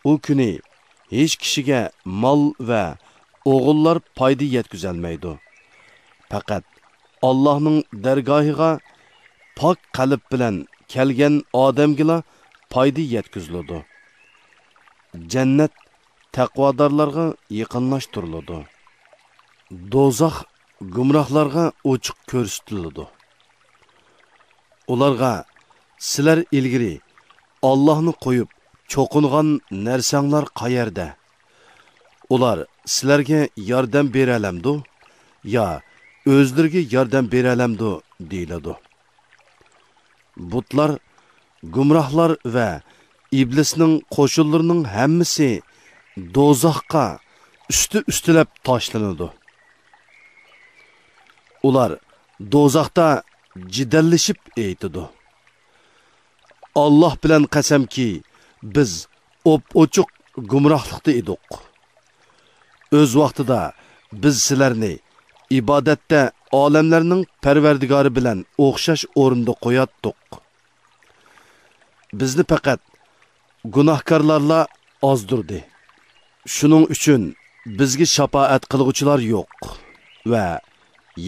ئۇ كۈنى ھېچ كىشىگە مال ۋە ئوغۇللار پايدا يەتكۈزەلمەيدۇ. پەقەت ئاللاھنىڭ دەرگاھىغا پاك قەلب بىلەن كەلگەن ئادەمگىلا پايدا يەتكۈزۈلىدۇ. جەننەت تەقۋادارلارغا يېقىنلاشتۇرۇلىدۇ. دوزاخ گۇمراھلارغا ئوچۇق كۆرسىتىلىدۇ. ئۇلارغا، سىلەر ئىلگىرى ئاللاھنى قويۇپ چوقۇنغان نەرسەڭلار قەيەردە؟ ئۇلار سىلەرگە ياردەم بېرەلەمدۇ يا ئۆزلىرىگە ياردەم بېرەلەمدۇ؟ دېيىلىدۇ. بۇتلار گۇمراھلار ۋە ئىبلىسنىڭ قوشۇنلىرىنىڭ ھەممىسى دوزاخقا ئۈستى-ئۈستىلەپ تاشلىنىدۇ. ئۇلار دوزاختا جېدەللىشىپ ئېيتىدۇ: «ئاللاھ بىلەن قەسەمكى، بىز ئوپئوچۇق گۇمراھلىقتا ئىدۇق. ئۆز ۋاقتىدا بىز سىلەرنى ئىبادەتتە ئالەملەرنىڭ پەرۋەردىگارى بىلەن ئوخشاش ئورۇندا قوياتتۇق. بىزنى پەقەت گۇناھكارلارلا ئازدۇردى. شۇنىڭ ئۈچۈن بىزگە شاپائەت قىلغۇچىلار يوق ۋە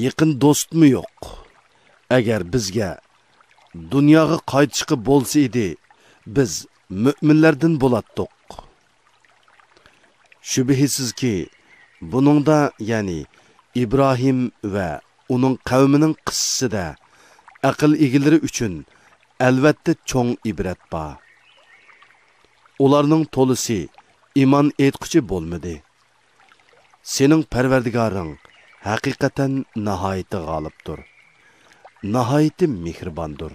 يېقىن دوستمۇ يوق. ئەگەر بىزگە دۇنياغا قايتىشقا بولسا ئىدى، بىز مۆمىنلەردىن بولاتتۇق.» شۈبھىسىزكى، بۇنىڭدا، يەنى ئىبراھىم ۋە ئۇنىڭ قەۋمىنىڭ قىسسىسىدە ئەقىل ئىگىلىرى ئۈچۈن ئەلۋەتتە چوڭ ئىبرەت بار. ئۇلارنىڭ تولىسى ئىمان ئېيتقۇچى بولمىدى. سېنىڭ پەرۋەردىگارىڭ ھەقىقەتەن ناھايىتى غالىبتۇر، ناھايىتى مېھرىباندۇر.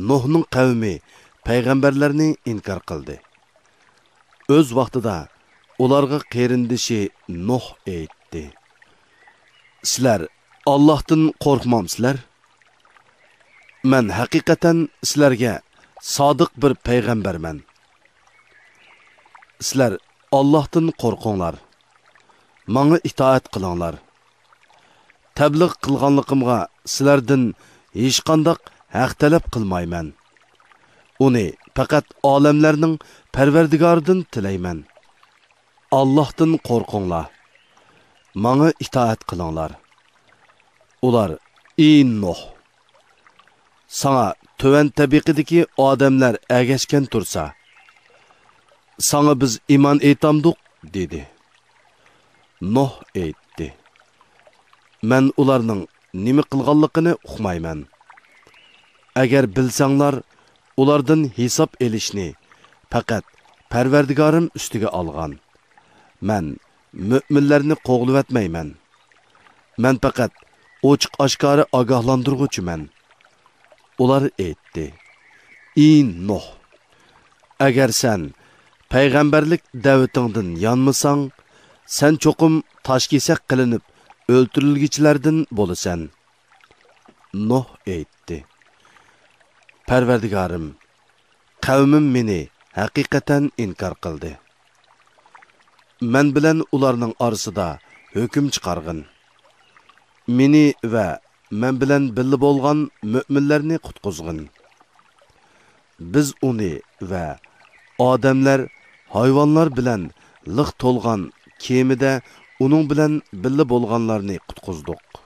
نۇھنىڭ قەۋمى پەيغەمبەرلەرنى ئىنكار قىلدى. ئۆز ۋاقتىدا ئۇلارغا قېرىندىشى نۇھ ئېيتتى: «سىلەر ئاللاھتىن قورقمامسىلەر؟ مەن ھەقىقەتەن سىلەرگە سادىق بىر پەيغەمبەرمەن. سىلەر ئاللاھتىن قورقۇڭلار، ماڭا ئىتائەت قىلىڭلار. تەبلىغ قىلغانلىقىمغا سىلەردىن ھېچقانداق ھەق تەلەپ قىلمايمەن. ئۇنى پەقەت ئالەملەرنىڭ پەرۋەردىگارىدىن تىلەيمەن. ئاللاھتىن قورقۇڭلار، ماڭا ئىتائەت قىلىڭلار.» ئۇلار: «ئى نۇھ! ساڭا تۆۋەن تەبىقىدىكى ئادەملەر ئەگەشكەن تۇرسا، ساڭا بىز ئىمان ئېيتامدۇق؟» دېدى. نۇھ ئېيتتى: «مەن ئۇلارنىڭ نېمە قىلغانلىقىنى ئۇقمايمەن. ئەگەر بىلسەڭلار، ئۇلاردىن ھېساب ئېلىشنى پەقەت پەرۋەردىگارىم ئۈستىگە ئالغان. مەن مۆمىنلەرنى قوغلىۋەتمەيمەن. مەن پەقەت ئوچۇق-ئاشكارا ئاگاھلاندۇرغۇچىمەن.» ئۇلار ئېيتتى: «ئى نۇھ! ئەگەر سەن پەيغەمبەرلىك دەۋىتىڭدىن يانمىساڭ، سەن چوقۇم تاشكېسەك قىلىنىپ ئۆلتۈرۈلگۈچىلەردىن بولىسەن.» نۇھ ئېيتتى: «پەرۋەردىگارىم، قەۋمىم مېنى ھەقىقەتەن ئىنكار قىلدى. مەن بىلەن ئۇلارنىڭ ئارىسىدا ھۆكۈم چىقارغىن. مېنى ۋە مەن بىلەن بىللە بولغان مۆمىنلەرنى قۇتقۇزغىن. بىز ئۇنى ۋە ئادەملەر، ھايۋانلار بىلەن لىق تولغان كېمىدە ئۇنىڭ بىلەن بىللە بولغانلارنى قۇتقۇزدۇق.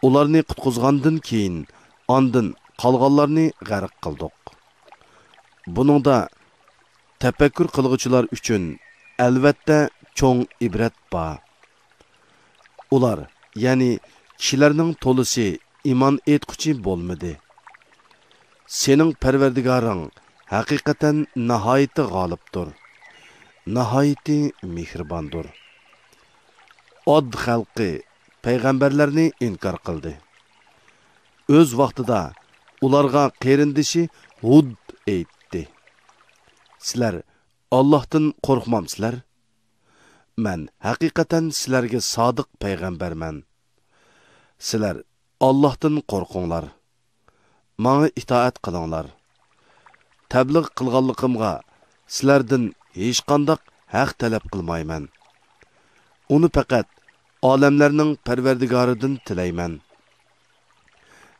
ئۇلارنى قۇتقۇزغاندىن كېيىن، ئاندىن قالغانلارنى غەرق قىلدۇق. بۇنىڭدا تەپەككۇر قىلغۇچىلار ئۈچۈن ئەلۋەتتە چوڭ ئىبرەت بار. ئۇلار، يەنى كىشىلەرنىڭ تولىسى ئىمان ئېيتقۇچى بولمىدى. سېنىڭ پەرۋەردىگارىڭ ھەقىقەتەن ناھايىتى غالىبتۇر، ناھايىتى مېھرىباندۇر.» ئاد خەلقى پەيغەمبەرلەرنى ئىنكار قىلدى. ئۆز ۋاقتىدا ئۇلارغا قېرىندىشى ھۇد ئېيتتى: «سىلەر ئاللاھتىن قورقمامسىلەر؟ مەن ھەقىقەتەن سىلەرگە سادىق پەيغەمبەرمەن. سىلەر ئاللاھتىن قورقۇڭلار، ماڭا ئىتائەت قىلىڭلار. تەبلىغ قىلغانلىقىمغا سىلەردىن ھېچقانداق ھەق تەلەپ قىلمايمەن. ئۇنى پەقەت ئالەملەرنىڭ پەرۋەردىگارىدىن تىلەيمەن.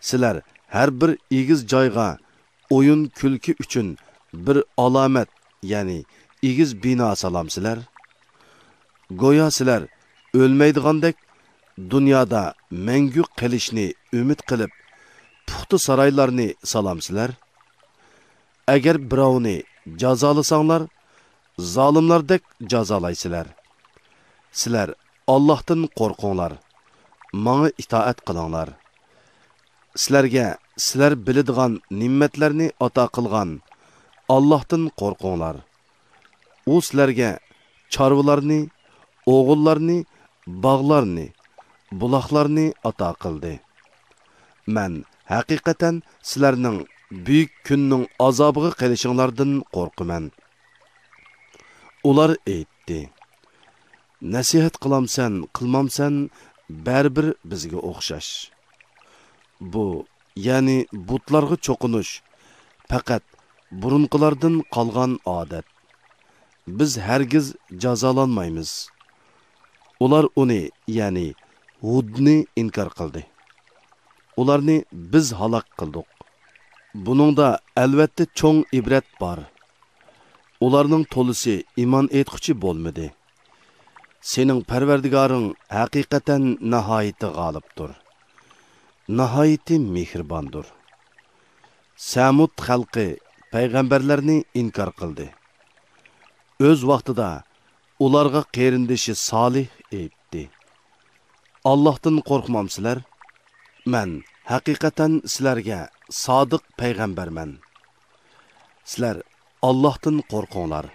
سىلەر ھەر بىر ئېگىز جايغا ئويۇن-كۈلكە ئۈچۈن بىر ئالامەت، يەنى ئېگىز بىنا سالامسىلەر؟ گويا سىلەر ئۆلمەيدىغاندەك، دۇنيادا مەڭگۈ قېلىشنى ئۈمىد قىلىپ، پۇختا سارايلارنى سالامسىلەر؟ ئەگەر بىراۋنى جازالىساڭلار، زالىملاردەك جازالايسىلەر. سىلەر ئاللاھتىن قورقۇڭلار، ماڭا ئىتائەت قىلىڭلار. سىلەرگە سىلەر بىلىدىغان نېمەتلەرنى ئاتا قىلغان ئاللاھتىن قورقۇڭلار. ئۇ سىلەرگە چارۋىلارنى، ئوغۇللارنى، باغلارنى، بۇلاقلارنى ئاتا قىلدى. مەن ھەقىقەتەن سىلەرنىڭ بۈيۈك كۈننىڭ ئازابىغا قېلىشىڭلاردىن قورقىمەن. ئۇلار ئېيتتى، نەسىھەت قىلامسەن، قىلمامسەن، بەرىبىر بىزگە ئوخشاش. بۇ، يەنى بۇتلارغا چوقۇنۇش، پەقەت بۇرۇنقىلاردىن قالغان ئادەت. بىز ھەرگىز جازالانمايمىز. ئۇلار ئۇنى، يەنى ھۇدنى ئىنكار قىلدى. ئۇلارنى بىز ھالاك قىلدۇق. بۇنىڭدا ئەلۋەتتە چوڭ ئىبرەت بار. ئۇلارنىڭ تولىسى ئىمان ئېيتقۇچى بولمىدى. سېنىڭ پەرۋەردىگارىڭ ھەقىقەتەن ناھايىتى غالىبتۇر، ناھايىتى مېھرىباندۇر. سەمۇد خەلقى پەيغەمبەرلەرنى ئىنكار قىلدى. ئۆز ۋاقتىدا ئۇلارغا قېرىندىشى سالىھ ئېيتتى، ئاللاھتىن قورقمامسىلەر؟ مەن ھەقىقەتەن سىلەرگە سادىق پەيغەمبەرمەن. سىلەر ئاللاھتىن قورقۇڭلار،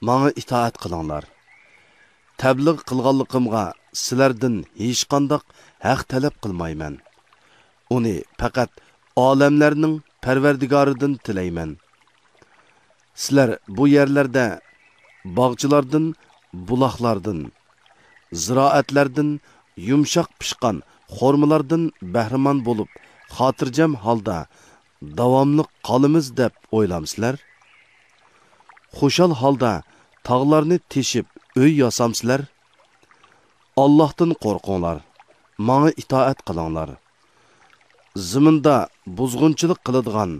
ماڭا ئىتائەت قىلىڭلار. تەبلىغ قىلغانلىقىمغا سىلەردىن ھېچقانداق ھەق تەلەپ قىلمايمەن. ئۇنى پەقەت ئالەملەرنىڭ پەرۋەردىگارىدىن تىلەيمەن. سىلەر بۇ يەرلەردە باغچىلاردىن، بۇلاقلاردىن، زىرائەتلەردىن، يۇمشاق پىشقان خورمىلاردىن بەھرىمەن بولۇپ، خاتىرجەم ھالدا داۋاملىق قالىمىز دەپ ئويلامسىلەر؟ خۇشال ھالدا تاغلارنى تېشىپ ئۆي ياسامسىلەر؟ ئاللاھتىن قورقۇڭلار، ماڭا ئىتائەت قىلىڭلار. زېمىندا بۇزغۇنچىلىق قىلىدىغان،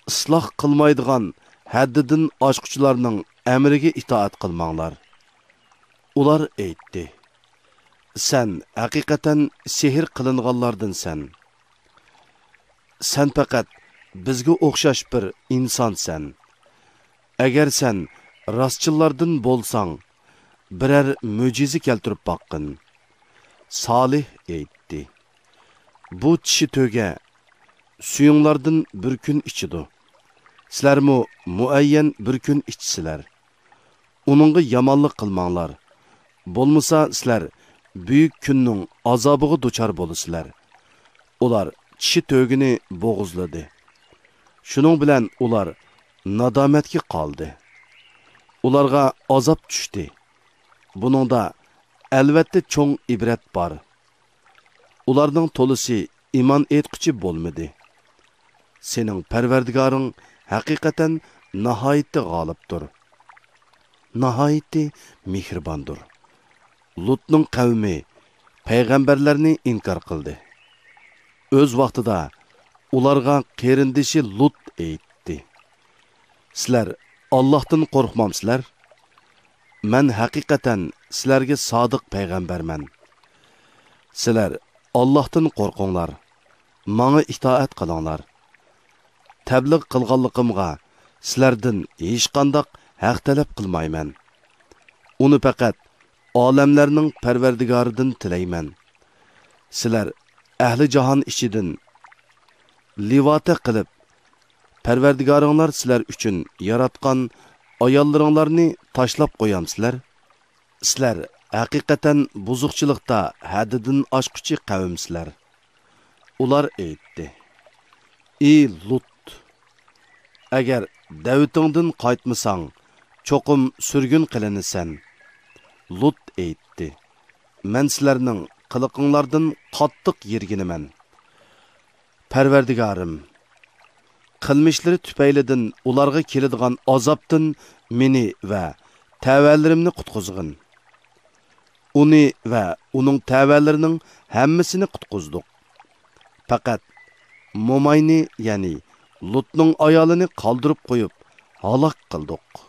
ئىسلاھ قىلمايدىغان ھەددىدىن ئاشقۇچىلارنىڭ ئەمرىگە ئىتائەت قىلماڭلار. ئۇلار ئېيتتى، سەن ھەقىقەتەن سېھىر قىلىنغانلاردىنسەن. سەن پەقەت بىزگە ئوخشاش بىر ئىنسانسەن. ئەگەر سەن راستچىللاردىن بولساڭ، بىرەر مۆجىزە كەلتۈرۈپ باققىن. سالىھ ئېيتتى، بۇ چىشى تۆگە سۈيۈڭلاردىن بىر كۈن ئىچىدۇ. سىلەرمۇ مۇئەييەن بىر كۈن ئىچىسىلەر. ئۇنىڭغا يامانلىق قىلماڭلار. بولمىسا سىلەر بۈيۈك كۈننىڭ ئازابىغا دۇچار بولىسىلەر. ئۇلار چىشى تۆگىنى بوغۇزلىدى. شۇنىڭ بىلەن ئۇلار نادامەتكە قالدى. ئۇلارغا ئازاب چۈشتى. بۇنىڭدا ئەلۋەتتە چوڭ ئىبرەت بار. ئۇلارنىڭ تولىسى ئىمان ئېيتقۇچى بولمىدى. سېنىڭ پەرۋەردىگارىڭ ھەقىقەتەن ناھايىتى غالىبتۇر، ناھايىتى مېھرىباندۇر. لۇتنىڭ قەۋمى پەيغەمبەرلەرنى ئىنكار قىلدى. ئۆز ۋاقتىدا ئۇلارغا قېرىندىشى لۇت ئېيتتى، سىلەر ئاللاھتىن قورقمامسىلەر؟ مەن ھەقىقەتەن سىلەرگە سادىق پەيغەمبەرمەن. سىلەر ئاللاھتىن قورقۇڭلار، ماڭا ئىتائەت قىلىڭلار. تەبلىغ قىلغانلىقىمغا سىلەردىن ھېچقانداق ھەق تەلەپ قىلمايمەن. ئۇنى پەقەت ئالەملەرنىڭ پەرۋەردىگارىدىن تىلەيمەن. سىلەر ئەھلى جاھان ئىچىدىن لىۋاتە قىلىپ، پەرۋەردىگارىڭلار سىلەر ئۈچۈن ياراتقان ئاياللىرىڭلارنى تاشلاپ قويامسىلەر؟ سىلەر ھەقىقەتەن بۇزۇقچىلىقتا ھەددىدىن ئاشقۇچى قەۋمسىلەر. ئۇلار ئېيتتى، ئى لۇت! ئەگەر دەۋىتىڭدىن قايتمىساڭ، چوقۇم سۈرگۈن قىلىنىسەن. لۇت ئېيتتى، مەن سىلەرنىڭ قىلىقىڭلاردىن قاتتىق يىرگىنىمەن. پەرۋەردىگارىم، قىلمىشلىرى تۈپەيلىدىن ئۇلارغا كېلىدىغان ئازابتىن مېنى ۋە تەۋەلىرىمنى قۇتقۇزغىن. ئۇنى ۋە ئۇنىڭ تەۋەلىرىنىڭ ھەممىسىنى قۇتقۇزدۇق. پەقەت موماينى، يەنى لۇتنىڭ ئايالىنى قالدۇرۇپ قويۇپ ھالاك قىلدۇق.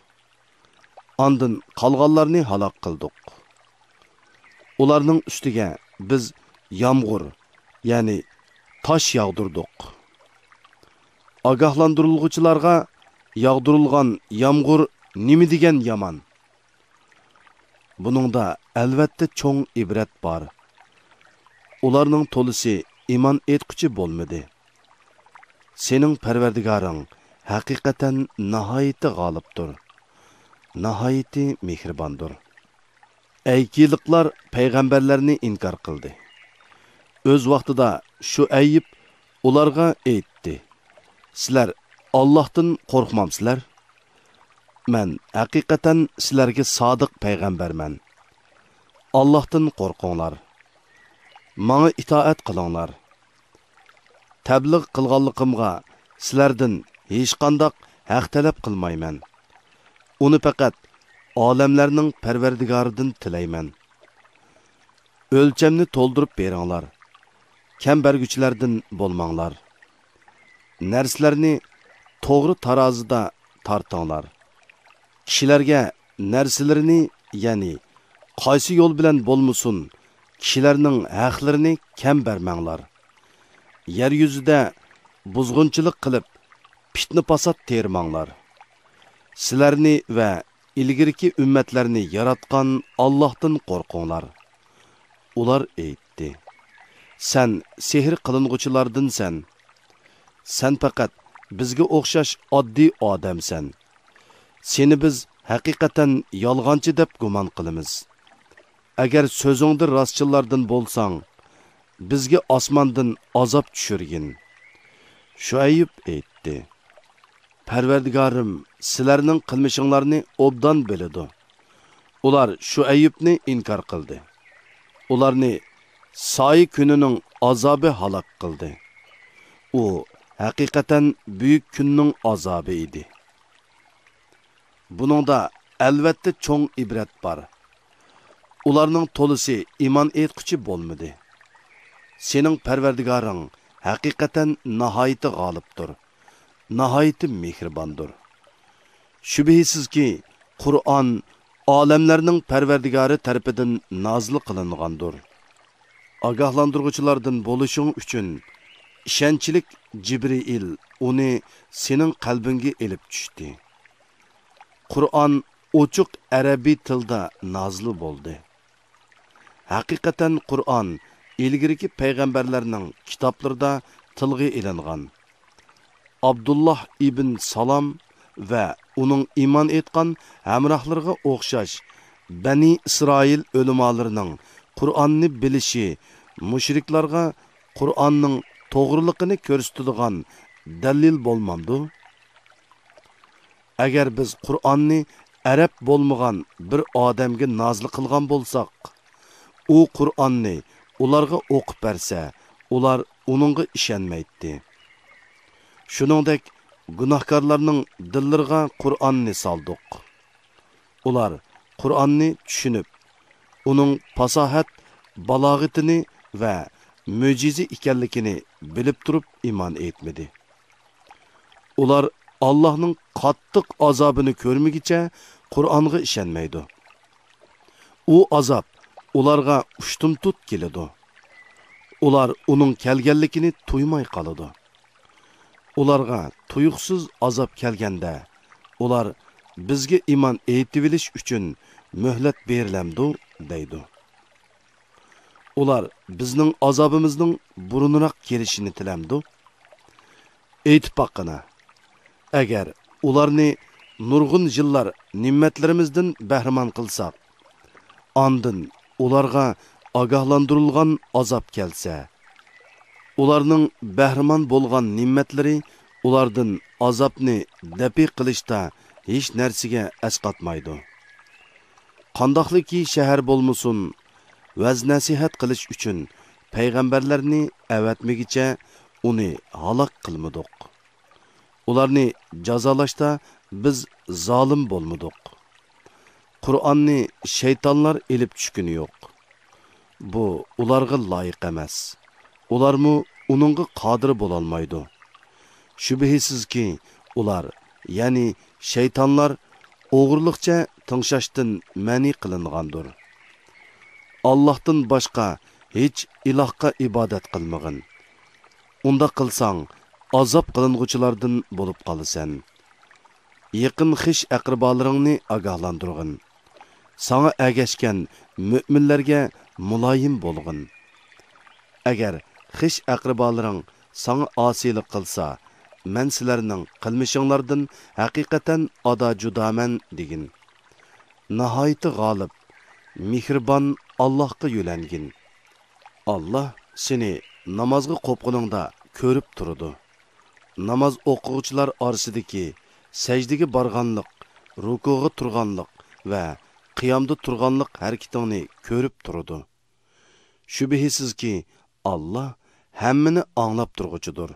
ئاندىن قالغانلارنى ھالاك قىلدۇق. ئۇلارنىڭ ئۈستىگە بىز يامغۇر، يەنى تاش ياغدۇردۇق. ئاگاھلاندۇرۇلغۇچىلارغا ياغدۇرۇلغان يامغۇر نېمە دېگەن يامان! بۇنىڭدا ئەلۋەتتە چوڭ ئىبرەت بار. ئۇلارنىڭ تولىسى ئىمان ئېيتقۇچى بولمىدى. سېنىڭ پەرۋەردىگارىڭ ھەقىقەتەن ناھايىتى غالىبتۇر، ناھايىتى مېھرىباندۇر. ئەيكىلىقلار پەيغەمبەرلەرنى ئىنكار قىلدى. ئۆز ۋاقتىدا شۇئەيب ئۇلارغا ئېيتتى، سىلەر ئاللاھتىن قورقمامسىلەر؟ مەن ھەقىقەتەن سىلەرگە سادىق پەيغەمبەرمەن. ئاللاھتىن قورقۇڭلار. ماڭا ئىتائەت قىلىڭلار. تەبلىغ قىلغانلىقىمغا سىلەردىن ھېچقانداق ھەق تەلەپ قىلمايمەن. ئۇنى پەقەت ئالەملەرنىڭ پەرۋەردىگارىدىن تىلەيمەن. ئۆلچەمنى تولدۇرۇپ بېرىڭلار. كەم بەرگۈچىلەردىن بولماڭلار. نەرسىلەرنى توغرا تارازىدا تارتىڭلار. كىشىلەرگە نەرسىلىرىنى، يەنى قايسى يول بىلەن بولمىسۇن، كىشىلەرنىڭ ھەقلىرىنى كەم بەرمەڭلار. يەر يۈزىدە بۇزغۇنچىلىق قىلىپ، پىتنە-پاسات تېرىماڭلار. سىلەرنى ۋە ئىلگىرىكى ئۈممەتلەرنى ياراتقان ئاللاھتىن قورقۇڭلار. ئۇلار ئېيتتى: سەن سېھىر قىلىنغۇچىلاردىنسەن. سەن پەقەت بىزگە ئوخشاش ئاددىي ئادەمسەن. سېنى بىز ھەقىقەتەن يالغانچى دەپ گۇمان قىلىمىز. ئەگەر سۆزۈڭدە راستچىللاردىن بولساڭ، بىزگە ئاسماندىن ئازاب چۈشۈرگىن. شۇئەييۇب ئېيتتى: پەرۋەردىگارىم سىلەرنىڭ قىلمىشىڭلارنى ئوبدان بىلىدۇ. ئۇلار شۇئەييۇبنى ئىنكار قىلدى. ئۇلارنى سايە كۈنىنىڭ ئازابى ھالاك قىلدى. ئۇ ھەقىقەتەن بۈيۈك كۈننىڭ ئازابى ئىدى. بۇنىڭدا ئەلۋەتتە چوڭ ئىبرەت بار. ئۇلارنىڭ تولىسى ئىمان ئېيتقۇچى بولمىدى. سېنىڭ پەرۋەردىگارىڭ ھەقىقەتەن ناھايىتى غالىبتۇر، ناھايىتى مېھرىباندۇر. شۈبھىسىزكى، قۇرئان ئالەملەرنىڭ پەرۋەردىگارى تەرىپىدىن نازىل قىلىنغاندۇر. ئاگاھلاندۇرغۇچىلاردىن بولۇشۇڭ ئۈچۈن ئىشەنچلىك جىبرىئىل ئۇنى سېنىڭ قەلبىڭگە ئېلىپ چۈشتى. قۇرئان ئوچۇق ئەرەبىي تىلدا نازىل بولدى. ھەقىقەتەن قۇرئان ئىلگىرىكى پەيغەمبەرلەرنىڭ كىتابلىرىدا تىلغا ئېلىنغان. ئابدۇللاھ ئىبن سالام ۋە ئۇنىڭ ئىمان ئېيتقان ھەمراھلىرىغا ئوخشاش بەنى ئىسرائىل ئۆلىمالىرىنىڭ قۇرئاننى بىلىشى مۇشرىكلارغا قۇرئاننىڭ توغرىلىقىنى كۆرسىتىدىغان دەلىل بولمامدۇ؟ ئەگەر بىز قۇرئاننى ئەرەب بولمىغان بىر ئادەمگە نازىل قىلغان بولساق، ئۇ قۇرئاننى ئۇلارغا ئوقۇپ بەرسە، ئۇلار ئۇنىڭغا ئىشەنمەيتتى. شۇنىڭدەك گۇناھكارلارنىڭ دىللىرىغا قۇرئاننى سالدۇق. ئۇلار قۇرئاننى چۈشىنىپ، ئۇنىڭ پاساھەت، بالاغىتىنى ۋە مۆجىزە ئىكەنلىكىنى بىلىپ تۇرۇپ ئىمان ئېيتمىدى. ئۇلار ئاللاھنىڭ قاتتىق ئازابىنى كۆرمىگۈچە قۇرئانغا ئىشەنمەيدۇ. ئۇ ئازاب ئۇلارغا ئۇشتۇمتۇت كېلىدۇ. ئۇلار ئۇنىڭ كەلگەنلىكىنى تۇيماي قالىدۇ. ئۇلارغا تۇيۇقسىز ئازاب كەلگەندە، ئۇلار، «بىزگە ئىمان ئېيتىۋېلىش ئۈچۈن مۆھلەت بېرىلەمدۇ؟» دەيدۇ. ئۇلار بىزنىڭ ئازابىمىزنىڭ بۇرۇنراق كېلىشىنى تىلەمدۇ؟ ئېيتىپ باققىنا، ئەگەر ئۇلارنى نۇرغۇن يىللار نېمەتلىرىمىزدىن بەھرىمەن قىلساق، ئاندىن ئۇلارغا ئاگاھلاندۇرۇلغان ئازاب كەلسە، ئۇلارنىڭ بەھرىمەن بولغان نېمەتلىرى ئۇلاردىن ئازابنى دەپئى قىلىشتا ھېچ نەرسىگە ئەسقاتمايدۇ. قانداقلىكى شەھەر بولمىسۇن، ۋەز-نەسىھەت قىلىش ئۈچۈن پەيغەمبەرلەرنى ئەۋەتمىگىچە ئۇنى ھالاك قىلمىدۇق. ئۇلارنى جازالاشتا بىز زالىم بولمىدۇق. قۇرئاننى شەيتانلار ئېلىپ چۈشكىنى يوق. بۇ ئۇلارغا لايىق ئەمەس. ئۇلارمۇ ئۇنىڭغا قادىر بولالمايدۇ. شۈبھىسىزكى، ئۇلار، يەنى شەيتانلار، ئوغرىلىقچە تىڭشاشتىن مەنئى قىلىنغاندۇر. ئاللاھتىن باشقا ھېچ ئىلاھقا ئىبادەت قىلمىغىن. ئۇنداق قىلساڭ، ئازاب قىلىنغۇچىلاردىن بولۇپ قالىسەن. يېقىن خىش-ئەقرىبالىرىڭنى ئاگاھلاندۇرغىن. ساڭا ئەگەشكەن مۆمىنلەرگە مۇلايىم بولغىن. ئەگەر خىش-ئەقرىبالىرىڭ ساڭا ئاسىيلىق قىلسا، مەن سىلەرنىڭ قىلمىشىڭلاردىن ھەقىقەتەن ئادا-جۇدامەن دېگىن. ناھايىتى غالىب، مېھرىبان ئاللاھقا يۆلەنگىن. ئاللاھ سېنى نامازغا قوپقىنىڭدا كۆرۈپ تۇرىدۇ. ناماز ئوقۇغۇچىلار ئارىسىدىكى سەجدىگە بارغانلىق، رۇكۇغا تۇرغانلىق ۋە قىيامدا تۇرغانلىق ھەرىكىتىڭنى كۆرۈپ تۇرىدۇ. شۈبھىسىزكى، ئاللا ھەممىنى ئاڭلاپ تۇرغۇچىدۇر،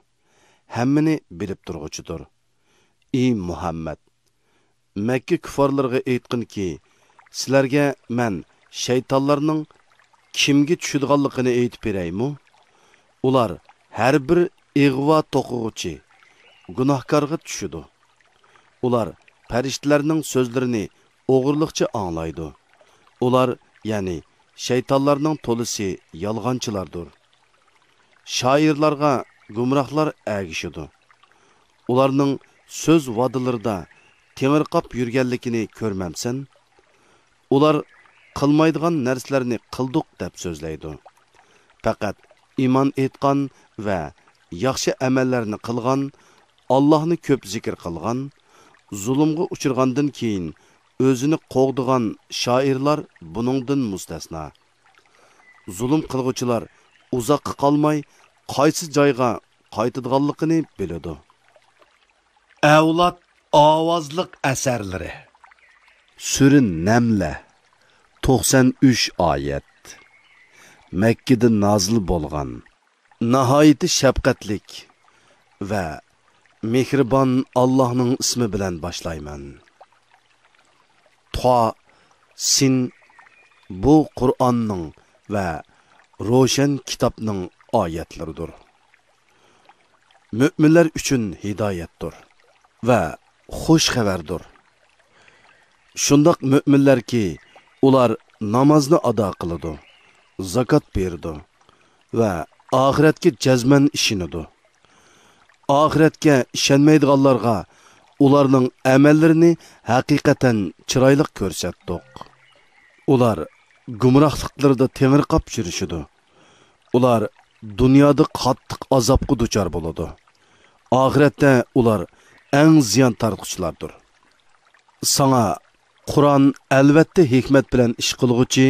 ھەممىنى بىلىپ تۇرغۇچىدۇر. ئى مۇھەممەد! مەككە كۇففارلىرىغا ئېيتقىنكى، سىلەرگە مەن شەيتانلارنىڭ كىمگە چۈشىدىغانلىقىنى ئېيتىپ بېرەيمۇ؟ ئۇلار ھەر بىر ئىغۋا توقۇغۇچى، گۇناھكارغا چۈشىدۇ. ئۇلار پەرىشتىلەرنىڭ سۆزلىرىنى ئوغرىلىقچە ئاڭلايدۇ. ئۇلار، يەنى شەيتانلارنىڭ تولىسى يالغانچىلاردۇر. شائىرلارغا گۇمراھلار ئەگىشىدۇ. ئۇلارنىڭ سۆز ۋادىلىرىدا تېڭىرقاپ يۈرگەنلىكىنى كۆرمەمسەن؟ ئۇلار قىلمايدىغان نەرسىلەرنى قىلدۇق دەپ سۆزلەيدۇ. پەقەت ئىمان ئېيتقان ۋە ياخشى ئەمەللەرنى قىلغان، ئاللاھنى كۆپ زىكىر قىلغان، زۇلۇمغا ئۇچرىغاندىن كېيىن ئۆزىنى قوغدىغان شائىرلار بۇنىڭدىن مۇستەسنا. زۇلۇم قىلغۇچىلار ئۇزاققا قالماي قايسى جايغا قايتىدىغانلىقىنى بىلىدۇ. ئەۋلاد ئاۋازلىق ئەسەرلىرى. سۈرە نەملە، توقسان ئۈچ ئايەت. مەككىدە نازىل بولغان. ناھايىتى شەپقەتلىك ۋە مېھرىبان ئاللاھنىڭ ئىسمى بىلەن باشلايمەن. تا سىن، بۇ قۇرئاننىڭ ۋە روشەن كىتابنىڭ ئايەتلىرىدۇر. مۆمىنلەر ئۈچۈن ھىدايەتتۇر ۋە خۇش خەۋەردۇر. شۇنداق مۆمىنلەركى، ئۇلار نامازنى ئادا قىلىدۇ، زاكات بېرىدۇ ۋە ئاخىرەتكە جەزمەن ئىشىنىدۇ. ئاخىرەتكە ئىشەنمەيدىغانلارغا ئۇلارنىڭ ئەمەللىرىنى ھەقىقەتەن چىرايلىق كۆرسەتتۇق. ئۇلار گۇمراھلىقلىرىدا تېڭىرقاپ يۈرۈشىدۇ. ئۇلار دۇنيادا قاتتىق ئازابقا دۇچار بولىدۇ. ئاخىرەتتە ئۇلار ئەڭ زىيان تارتقۇچىلاردۇر. ساڭا قۇرئان ئەلۋەتتە ھېكمەت بىلەن ئىش قىلغۇچى،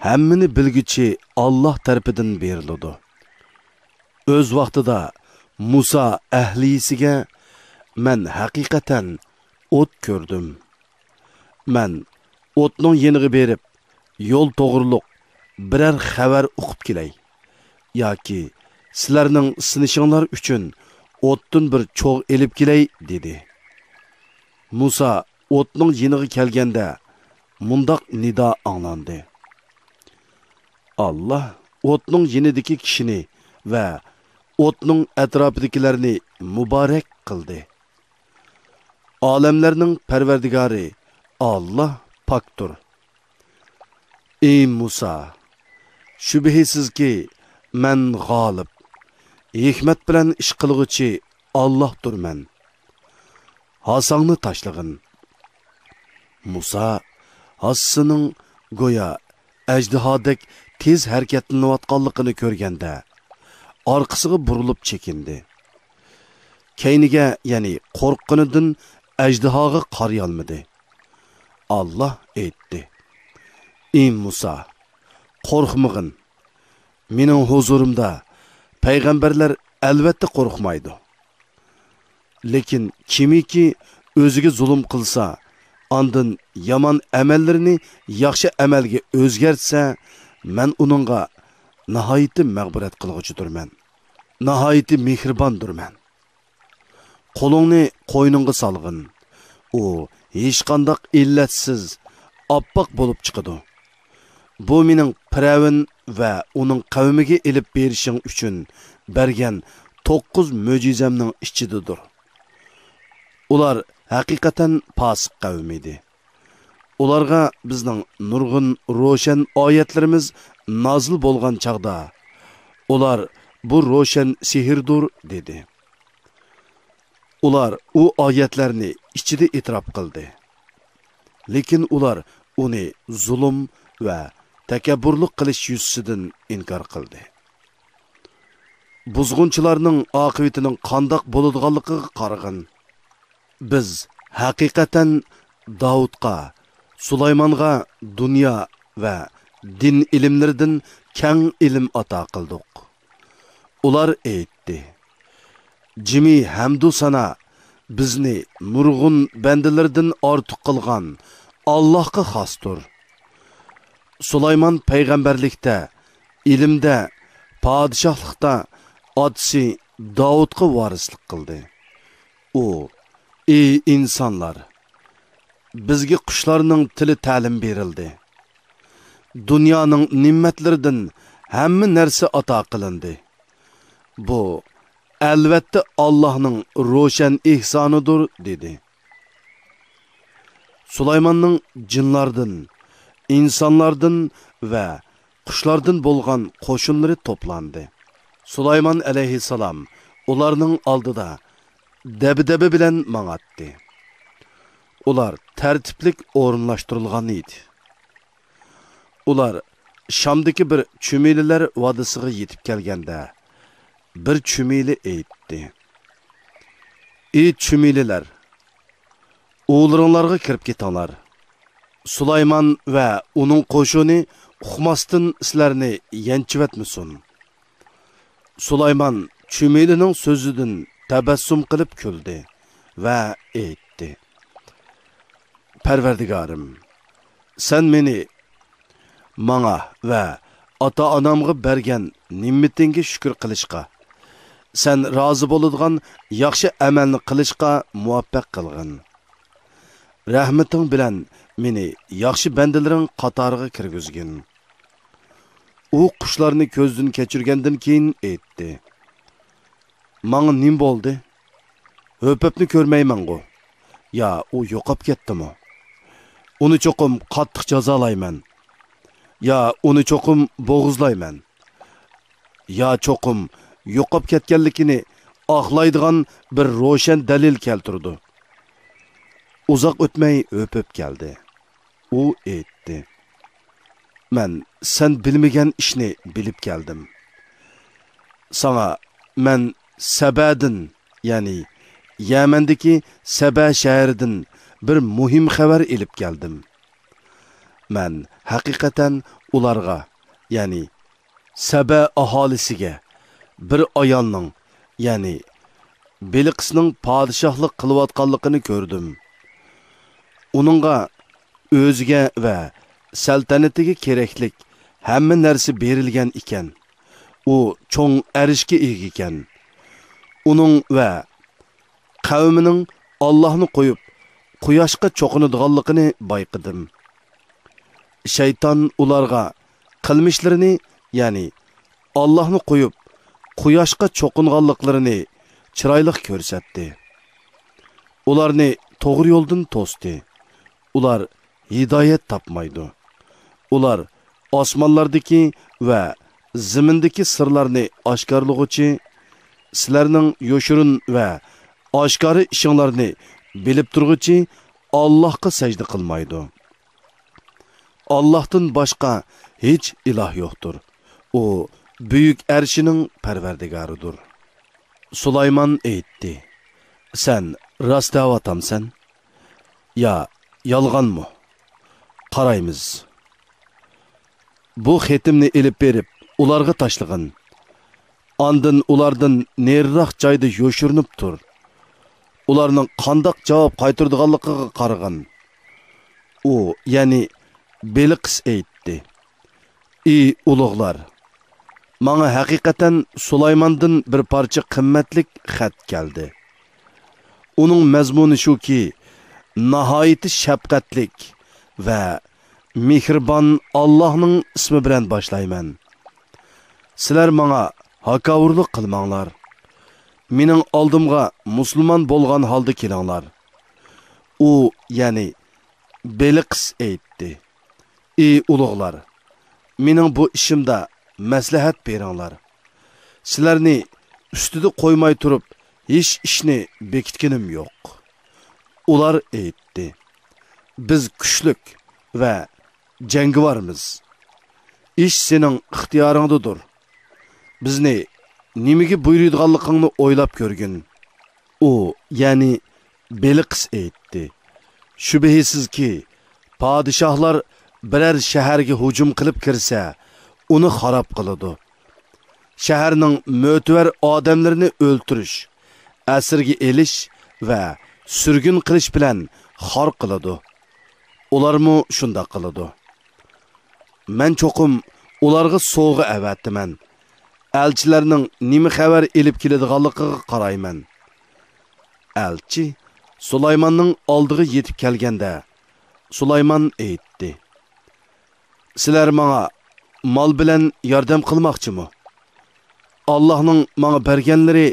ھەممىنى بىلگۈچى ئاللاھ تەرىپىدىن بېرىلىدۇ. ئۆز ۋاقتىدا مۇسا ئەھلىسىگە، مەن ھەقىقەتەن ئوت كۆردۈم. مەن ئوتنىڭ يېنىغا بېرىپ، يول توغرۇلۇق بىرەر خەۋەر ئۇقۇپ كېلەي ياكى سىلەرنىڭ سىنىشىڭلار ئۈچۈن ئوتتىن بىر چوغ ئېلىپ كېلەي، دېدى. مۇسا ئوتنىڭ يېنىغا كەلگەندە، مۇنداق نىدا ئاڭلاندى: ئاللاھ ئوتنىڭ يېنىدىكى كىشىنى ۋە ئوتنىڭ ئەتراپىدىكىلەرنى مۇبارەك قىلدى. ئالەملەرنىڭ پەرۋەردىگارى ئاللاھ پاكتۇر. ئى مۇسا! شۈبھىسىزكى، مەن غالىب، ھېكمەت بىلەن ئىش قىلغۇچى ئاللاھتۇرمەن. ھاساڭنى تاشلىغىن. مۇسا ھاسىسىنىڭ گويا ئەجدىھادەك تېز ھەرىكەتلىنىۋاتقانلىقىنى كۆرگەندە، ئارقىسىغا بۇرۇلۇپ چېكىندى. كەينىگە، يەنى قورققىنىدىن ئەجدىھاغا قارىيالمىدى. ئاللاھ ئېيتتى: ئى مۇسا، قورقمىغىن. مېنىڭ ھۇزۇرۇمدا پەيغەمبەرلەر ئەلۋەتتە قورقمايدۇ. لېكىن كىمكى ئۆزىگە زۇلۇم قىلسا، ئاندىن يامان ئەمەللىرىنى ياخشى ئەمەلگە ئۆزگەرتسە، مەن ئۇنىڭغا ناھايىتى مەغپىرەت قىلغۇچىدۇرمەن، ناھايىتى مېھرىباندۇرمەن. قولۇڭنى قوينۇڭغا سالغىن. ئۇ ھېچقانداق ئىللەتسىز ئاپئاق بولۇپ چىقىدۇ. بۇ مېنىڭ پىرئەۋن ۋە ئۇنىڭ قەۋمىگە ئېلىپ بېرىشىڭ ئۈچۈن بەرگەن توققۇز مۆجىزەمنىڭ ئىچىدىدۇر. ئۇلار ھەقىقەتەن پاسىق قەۋم ئىدى. ئۇلارغا بىزنىڭ نۇرغۇن روشەن ئايەتلىرىمىز نازىل بولغان چاغدا، ئۇلار، بۇ روشەن سېھىردۇر، دېدى. ئۇلار ئۇ ئايەتلەرنى ئىچىدە ئېتىراپ قىلدى. لېكىن ئۇلار ئۇنى زۇلۇم ۋە تەكەببۇرلۇق قىلىش يۈزىسىدىن ئىنكار قىلدى. بۇزغۇنچىلارنىڭ ئاقىۋىتىنىڭ قانداق بولىدىغانلىقىغا قارىغىن. بىز ھەقىقەتەن داۋۇتقا، سۇلايمانغا دۇنيا ۋە دىن ئىلىملىرىدىن كەڭ ئىلىم ئاتا قىلدۇق. ئۇلار ئېيتتى: جىمى ھەمدۇ سانا بىزنى نۇرغۇن بەندىلىرىدىن ئارتۇق قىلغان ئاللاھقا خاستۇر. سۇلايمان پەيغەمبەرلىكتە، ئىلىمدە، پادىشاھلىقتا ئاتىسى داۋۇتقا ۋارىسلىق قىلدى. ئۇ، ئى ئىنسانلار! بىزگە قۇشلارنىڭ تىلى تەلىم بېرىلدى. دۇنيانىڭ نېمەتلىرىدىن ھەممە نەرسە ئاتا قىلىندى. بۇ، ئەلۋەتتە، ئاللاھنىڭ روشەن ئېھسانىدۇر، دېدى. سۇلايماننىڭ جىنلاردىن، ئىنسانلاردىن ۋە قۇشلاردىن بولغان قوشۇنلىرى توپلاندى. سۇلايمان ئەلەيھىسسالام ئۇلارنىڭ ئالدىدا دەبدەبە بىلەن ماڭاتتى. ئۇلار تەرتىپلىك ئورۇنلاشتۇرۇلغان ئىدى. ئۇلار شامدىكى بىر چۈمۈلىلەر ۋادىسىغا يېتىپ كەلگەندە، بىر چۈمۈلە ئېيتتى: «ئى چۈمۈلىلەر، ئۇۋىلىرىڭلارغا كىرىپ كېتىڭلار. سۇلايمان ۋە ئۇنىڭ قوشۇنى ئۇقماستىن سىلەرنى يەنچۈۋەتمىسۇن.» سۇلايمان چۈمۈلىنىڭ سۆزىدىن تەبەسسۇم قىلىپ كۈلدى ۋە ئېيتتى: «پەرۋەردىگارىم، سەن مېنى ماڭا ۋە ئاتا-ئانامغا بەرگەن نېمىتىڭگە شۈكۈر قىلىشقا، سەن رازى بولىدىغان ياخشى ئەمەلنى قىلىشقا مۇۋەپپەق قىلغىن. رەھمىتىڭ بىلەن مېنى ياخشى بەندىلىرىڭ قاتارىغا كىرگۈزگىن.» ئۇ قۇشلارنى كۆزدىن كەچۈرگەندىن كېيىن ئېيتتى: «ماڭا نېمە بولدى؟ ھۆپۈپنى كۆرمەيمەنغۇ؟ يا ئۇ يوقاپ كەتتىمۇ؟ ئۇنى چوقۇم قاتتىق جازالايمەن. يا ئۇنى چوقۇم بوغۇزلايمەن. يا چوقۇم يوقاپ كەتكەنلىكىنى ئاقلايدىغان بىر روشەن دەلىل كەلتۈرىدۇ.» ئۇزاق ئۆتمەي ھۆپۈپ كەلدى. ئۇ ئېيتتى: «مەن سەن بىلمىگەن ئىشنى بىلىپ كەلدىم. ساڭا مەن سەبەدىن، يەنى يەمەندىكى سەبە شەھىرىدىن بىر مۇھىم خەۋەر ئېلىپ كەلدىم. مەن ھەقىقەتەن ئۇلارغا، يەنى سەبە ئاھالىسىگە بىر ئايالنىڭ، يەنى بېلىقىسنىڭ پادىشاھلىق قىلىۋاتقانلىقىنى كۆردۈم. ئۇنىڭغا ئۆزىگە ۋە سەلتەنىتىگە كېرەكلىك ھەممە نەرسە بېرىلگەن ئىكەن. ئۇ چوڭ ئەرشكە ئىگە ئىكەن. ئۇنىڭ ۋە قەۋمىنىڭ ئاللاھنى قويۇپ، قۇياشقا چوقۇنىدىغانلىقىنى بايقىدىم. شەيتان ئۇلارغا قىلمىشلىرىنى، يەنى ئاللاھنى قويۇپ، قۇياشقا چوقۇنغانلىقلىرىنى چىرايلىق كۆرسەتتى. ئۇلارنى توغرا يولدىن توستى. ئۇلار ھىدايەت تاپمايدۇ. ئۇلار ئاسمانلاردىكى ۋە زېمىندىكى سىرلارنى ئاشكارىلىغۇچى، سىلەرنىڭ يوشۇرۇن ۋە ئاشكارا ئىشىڭلارنى بىلىپ تۇرغۇچى ئاللاھقا سەجدە قىلمايدۇ. ئاللاھتىن باشقا ھېچ ئىلاھ يوقتۇر. ئۇ بۈيۈك ئەرشىنىڭ پەرۋەردىگارىدۇر. سۇلايمان ئېيتتى: «سەن راست دەۋاتامسەن؟ يا يالغانمۇ؟ قارايمىز.» بۇ خېتىمنى ئېلىپ بېرىپ، ئۇلارغا تاشلىغىن. ئاندىن ئۇلاردىن نېرىراق جايدا يوشۇرۇنۇپ تۇر. ئۇلارنىڭ قانداق جاۋاب قايتۇرىدىغانلىقىغا قارىغىن. ئۇ، يەنى بېلىقىس ئېيتتى: «ئى ئۇلۇغلار! ماڭا ھەقىقەتەن سۇلايماندىن بىر پارچە قىممەتلىك خەت كەلدى. ئۇنىڭ مەزمۇنى شۇكى، ناھايىتى شەپقەتلىك ۋە مېھرىبان ئاللاھنىڭ ئىسمى بىلەن باشلايمەن. سىلەر ماڭا ھاكاۋۇرلۇق قىلماڭلار. مېنىڭ ئالدىمغا مۇسۇلمان بولغان ھالدا كېلىڭلار.» ئۇ، يەنى بېلىقىس ئېيتتى: «ئى ئۇلۇغلار! مېنىڭ بۇ ئىشىمدا مەسلىھەت بېرىڭلار. سىلەرنى ئۈستىدە قويماي تۇرۇپ، ھېچ ئىشنى بېكىتكىنىم يوق.» ئۇلار ئېيتتى: «بىز كۈچلۈك ۋە جەڭگىۋارمىز. ئىش سېنىڭ ئىختىيارىڭدىدۇر. بىزنى نېمىگە بۇيرۇيدىغانلىقىڭنى ئويلاپ كۆرگىن.» ئۇ، يەنى بېلىقىس ئېيتتى: «شۈبھىسىزكى، پادىشاھلار بىرەر شەھەرگە ھۇجۇم قىلىپ كىرسە، ئۇنى خاراب قىلىدۇ. شەھەرنىڭ مۆتىۋەر ئادەملىرىنى ئۆلتۈرۈش ئەسىرگە ئېلىش ۋە سۈرگۈن قىلىش بىلەن خار قىلىدۇ. ئۇلارمۇ شۇنداق قىلىدۇ. مەن چوقۇم ئۇلارغا سوۋغا ئەۋەتىمەن. ئەلچىلەرنىڭ نېمە خەۋەر ئېلىپ كېلىدىغانلىقىغا قارايمەن. ئەلچى سۇلايماننىڭ ئالدىغا يېتىپ كەلگەندە، سۇلايمان ئېيتتى: سىلەر ماڭا مال بىلەن ياردەم قىلماقچىمۇ؟ ئاللاھنىڭ ماڭا بەرگەنلىرى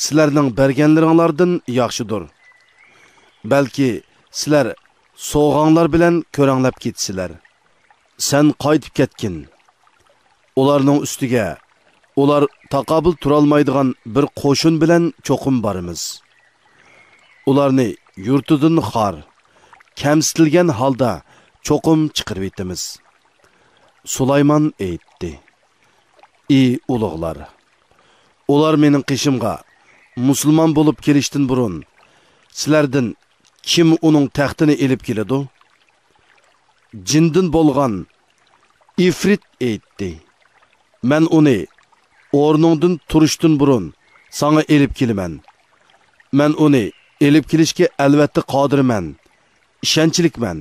سىلەرنىڭ بەرگەنلىرىڭلاردىن ياخشىدۇر. بەلكى سىلەر سوۋغاڭلار بىلەن كۆرەڭلەپ كېتىسىلەر. سەن قايتىپ كەتكىن. ئۇلارنىڭ ئۈستىگە ئۇلار تاقابىل تۇرالمايدىغان بىر قوشۇن بىلەن چوقۇم بارىمىز. ئۇلارنى يۇرتىدىن خار، كەمسىتىلگەن ھالدا چوقۇم چىقىرىۋېتىمىز. سۇلايمان ئېيتتى: ئى ئۇلۇغلار! ئۇلار مېنىڭ قېشىمغا مۇسۇلمان بولۇپ كېلىشتىن بۇرۇن، سىلەردىن كىم ئۇنىڭ تەختىنى ئېلىپ كېلىدۇ؟ جىندىن بولغان ئىفرىت ئېيتتى: مەن ئۇنى ئورنۇڭدىن تۇرۇشتىن بۇرۇن ساڭا ئېلىپ كېلىمەن. مەن ئۇنى ئېلىپ كېلىشكە ئەلۋەتتە قادىرمەن، ئىشەنچلىكمەن.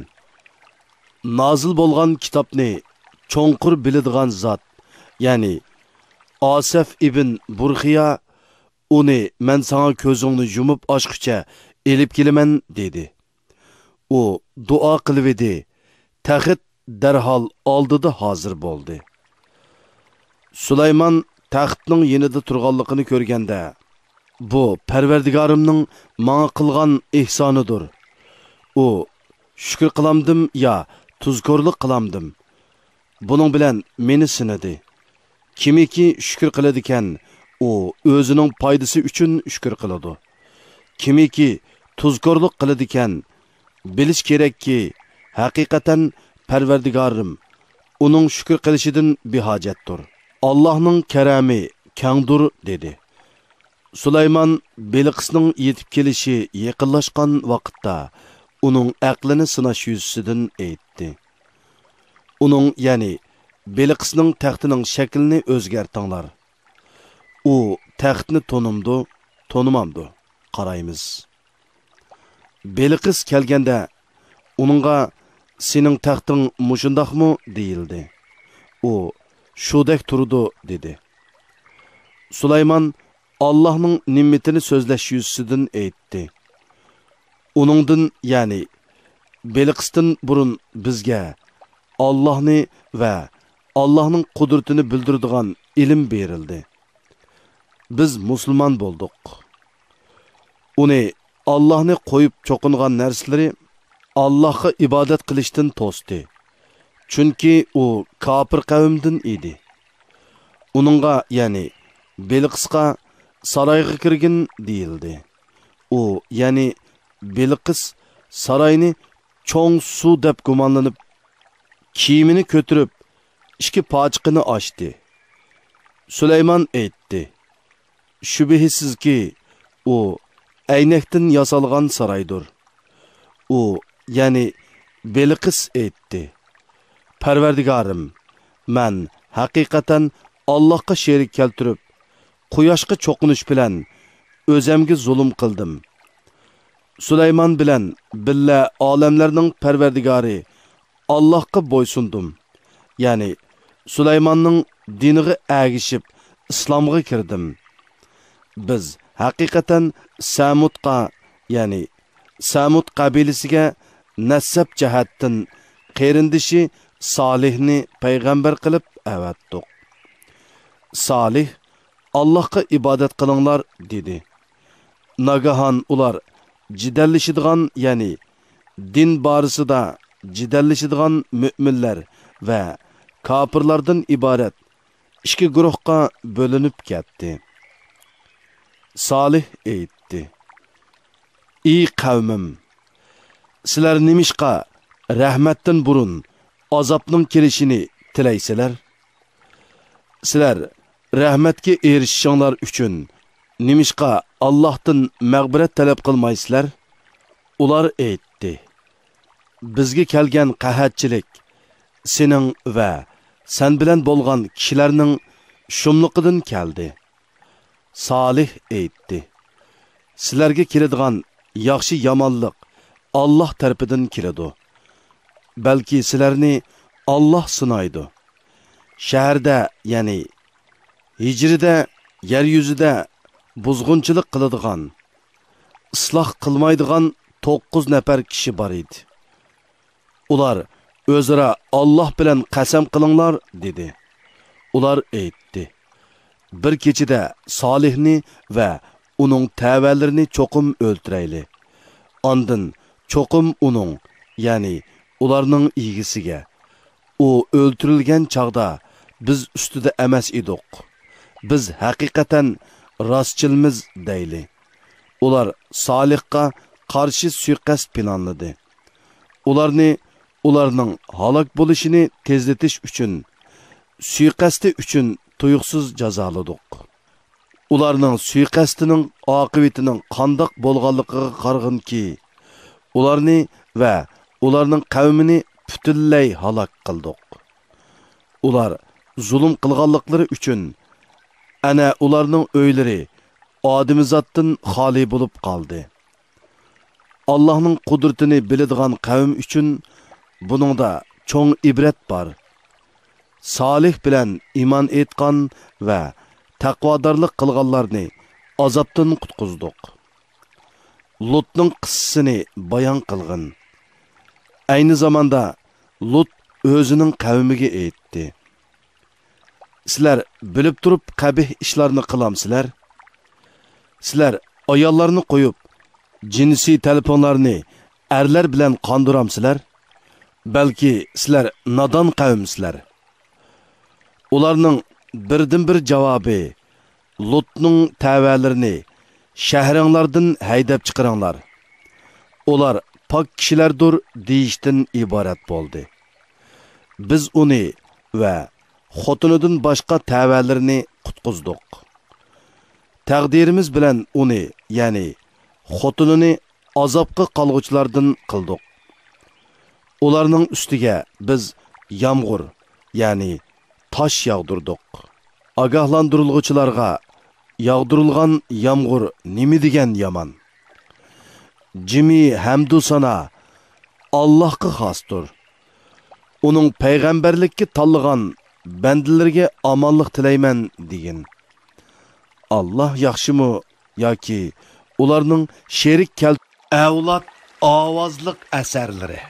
نازىل بولغان كىتابنى چوڭقۇر بىلىدىغان زات، يەنى ئاسەف ئىبن بۇرخىيا، ئۇنى مەن ساڭا كۆزۈڭنى يۇمۇپ ئاچقۇچە ئېلىپ كېلىمەن، دېدى. ئۇ دۇئا قىلىۋىدى، تەخت دەرھال ئالدىدا ھازىر بولدى. سۇلايمان تەختنىڭ يېنىدا تۇرغانلىقىنى كۆرگەندە، بۇ پەرۋەردىگارىمنىڭ ماڭا قىلغان ئېھسانىدۇر. ئۇ شۈكۈر قىلامدىم يا تۇزكورلۇق قىلامدىم؟ بۇنىڭ بىلەن مېنى سىنىدى. كىمكى شۈكۈر قىلىدىكەن، ئۇ ئۆزىنىڭ پايدىسى ئۈچۈن شۈكۈر قىلىدۇ. كىمكى تۇزكورلۇق قىلىدىكەن، بىلىش كېرەككى، ھەقىقەتەن پەرۋەردىگارىم ئۇنىڭ شۈكۈر قىلىشىدىن بىھاجەتتۇر. ئاللاھنىڭ كەرەمى كەڭدۇر، دېدى. سۇلايمان بېلىقىسنىڭ يېتىپ كېلىشى يېقىنلاشقان ۋاقىتتا ئۇنىڭ ئەقلىنى سىناش يۈزىسىدىن ئېيتتى: ئۇنىڭ، يەنى بېلىقىسنىڭ تەختىنىڭ شەكلىنى ئۆزگەرتىڭلار. ئۇ تەختنى تونۇمدۇ، تونۇمامدۇ؟ قارايمىز. بېلىقىس كەلگەندە، ئۇنىڭغا: سېنىڭ تەختىڭ مۇشۇنداقمۇ؟ دېيىلدى. ئۇ: شۇدەك تۇرىدۇ، دېدى. سۇلايمان ئاللاھنىڭ نېمىتىنى سۆزلەش يۈزىسىدىن ئېيتتى: ئۇنىڭدىن، يەنى بېلىقىستىن بۇرۇن بىزگە ئاللاھنى ۋە ئاللاھنىڭ قۇدرىتىنى بىلدۈرىدىغان ئىلىم بېرىلدى. بىز مۇسۇلمان بولدۇق. ئۇنى ئاللاھنى قويۇپ چوقۇنغان نەرسىلىرى ئاللاھقا ئىبادەت قىلىشتىن توستى. چۈنكى ئۇ كاپىر قەۋمدىن ئىدى. ئۇنىڭغا، يەنى بېلىقىسقا سارايغا كىرگىن دېيىلدى. ئۇ، يەنى بېلىقىس ساراينى چوڭ سۇ دەپ گۇمانلىنىپ، كىيىمىنى كۆتۈرۈپ، ئىككى پاچىقىنى ئاچتى. سۇلايمان ئېيتتى: شۈبھىسىزكى، ئۇ ئەينەكتىن ياسالغان سارايدۇر. ئۇ، يەنى بېلىقىس ئېيتتى: پەرۋەردىگارىم، مەن ھەقىقەتەن ئاللاھقا شېرىك كەلتۈرۈپ، قۇياشقا چوقۇنۇش بىلەن ئۆزەمگە زۇلۇم قىلدىم. سۇلايمان بىلەن بىللە ئالەملەرنىڭ پەرۋەردىگارى ئاللاھقا بويسۇندۇم. يەنى سۇلايماننىڭ دىنىغا ئەگىشىپ ئىسلامغا كىردىم. بىز ھەقىقەتەن سەمۇدقا، يەنى سەمۇد قەبىلىسىگە نەسەب جەھەتتىن قېرىندىشى سالىھنى پەيغەمبەر قىلىپ ئەۋەتتۇق. سالىھ: ئاللاھقا ئىبادەت قىلىڭلار، دېدى. ناگاھان ئۇلار جېدەللىشىدىغان، يەنى دىن بارىسىدا جېدەللىشىدىغان مۆمىنلەر ۋە كاپىرلاردىن ئىبارەت ئىككى گۇرۇھقا بۆلۈنۈپ كەتتى. سالىھ ئېيتتى: ئى قەۋمىم! سىلەر نېمىشقا رەھمەتتىن بۇرۇن ئازابنىڭ كېلىشىنى تىلەيسىلەر؟ سىلەر رەھمەتكە ئېرىشىشىڭلار ئۈچۈن نېمىشقا ئاللاھتىن مەغپىرەت تەلەپ قىلمايسىلەر؟ ئۇلار ئېيتتى: بىزگە كەلگەن قەھەتچىلىك سېنىڭ ۋە سەن بىلەن بولغان كىشىلەرنىڭ شۇملۇقىدىن كەلدى. سالىھ ئېيتتى: سىلەرگە كېلىدىغان ياخشى-يامانلىق ئاللاھ تەرىپىدىن كېلىدۇ. بەلكى سىلەرنى ئاللاھ سىنايدۇ. شەھەردە، يەنى ھىجرىدە يەر يۈزىدە بۇزغۇنچىلىق قىلىدىغان، ئىسلاھ قىلمايدىغان توققۇز نەپەر كىشى بار ئىدى. ئۇلار ئۆزئارا، «ئاللاھ بىلەن قەسەم قىلىڭلار» دېدى. ئۇلار ئېيتتى، «بىر كېچىدە سالىھنى ۋە ئۇنىڭ تەۋەلىرىنى چوقۇم ئۆلتۈرەيلى. ئاندىن چوقۇم ئۇنىڭ، يەنى ئۇلارنىڭ ئىگىسىگە، ئۇ ئۆلتۈرۈلگەن چاغدا بىز ئۈستىدە ئەمەس ئىدۇق. بىز ھەقىقەتەن راستچىلمىز» دەيلى. ئۇلار سالىھقا قارشى سۇيىقەست پىلانلىدى. ئۇلارنى ئۇلارنىڭ ھالاك بولۇشىنى تېزلىتىش ئۈچۈن، سۇيىقەستى ئۈچۈن تۇيۇقسىز جازالىدۇق. ئۇلارنىڭ سۇيىقەستىنىڭ ئاقىۋىتىنىڭ قانداق بولغانلىقىغا قارىغىنكى، ئۇلارنى ۋە ئۇلارنىڭ قەۋمىنى پۈتۈنلەي ھالاك قىلدۇق. ئۇلار زۇلۇم قىلغانلىقلىرى ئۈچۈن، ئەنە، ئۇلارنىڭ ئۆيلىرى ئادىمىزاتتىن خالىي بولۇپ قالدى. ئاللاھنىڭ قۇدرىتىنى بىلىدىغان قەۋم ئۈچۈن بۇنىڭدا چوڭ ئىبرەت بار. سالىھ بىلەن ئىمان ئېيتقان ۋە تەقۋادارلىق قىلغانلارنى ئازابتىن قۇتقۇزدۇق. لۇتنىڭ قىسسىسىنى بايان قىلغىن. ئەينى زاماندا لۇت ئۆزىنىڭ قەۋمىگە ئېيتتى، سىلەر بىلىپ تۇرۇپ قەبىھ ئىشلارنى قىلامسىلەر؟ سىلەر ئاياللارنى قويۇپ، جىنسىي تەلىپىڭلارنى ئەرلەر بىلەن قاندۇرامسىلەر؟ بەلكى سىلەر نادان قەۋمسىلەر. ئۇلارنىڭ بىردىنبىر جاۋابى، لۇتنىڭ تەۋەلىرىنى شەھىرىڭلاردىن ھەيدەپ چىقىرىڭلار. ئۇلار پاك كىشىلەردۇر دېيىشتىن ئىبارەت بولدى. بىز ئۇنى ۋە خوتۇنىدىن باشقا تەۋەلىرىنى قۇتقۇزدۇق. تەقدىرىمىز بىلەن ئۇنى، يەنى خوتۇنىنى ئازابقا قالغۇچىلاردىن قىلدۇق. ئۇلارنىڭ ئۈستىگە بىز يامغۇر، يەنى تاش ياغدۇردۇق. ئاگاھلاندۇرۇلغۇچىلارغا ياغدۇرۇلغان يامغۇر نېمە دېگەن يامان! جىمى ھەمدۇ سانا ئاللاھقا خاستۇر. ئۇنىڭ پەيغەمبەرلىككە تاللىغان بەندىلىرىگە ئامانلىق تىلەيمەن دېگىن. ئاللاھ ياخشىمۇ ياكى ئۇلارنىڭ شېرىك كەل ئەۋلاد ئاۋازلىق ئەسەرلىرى.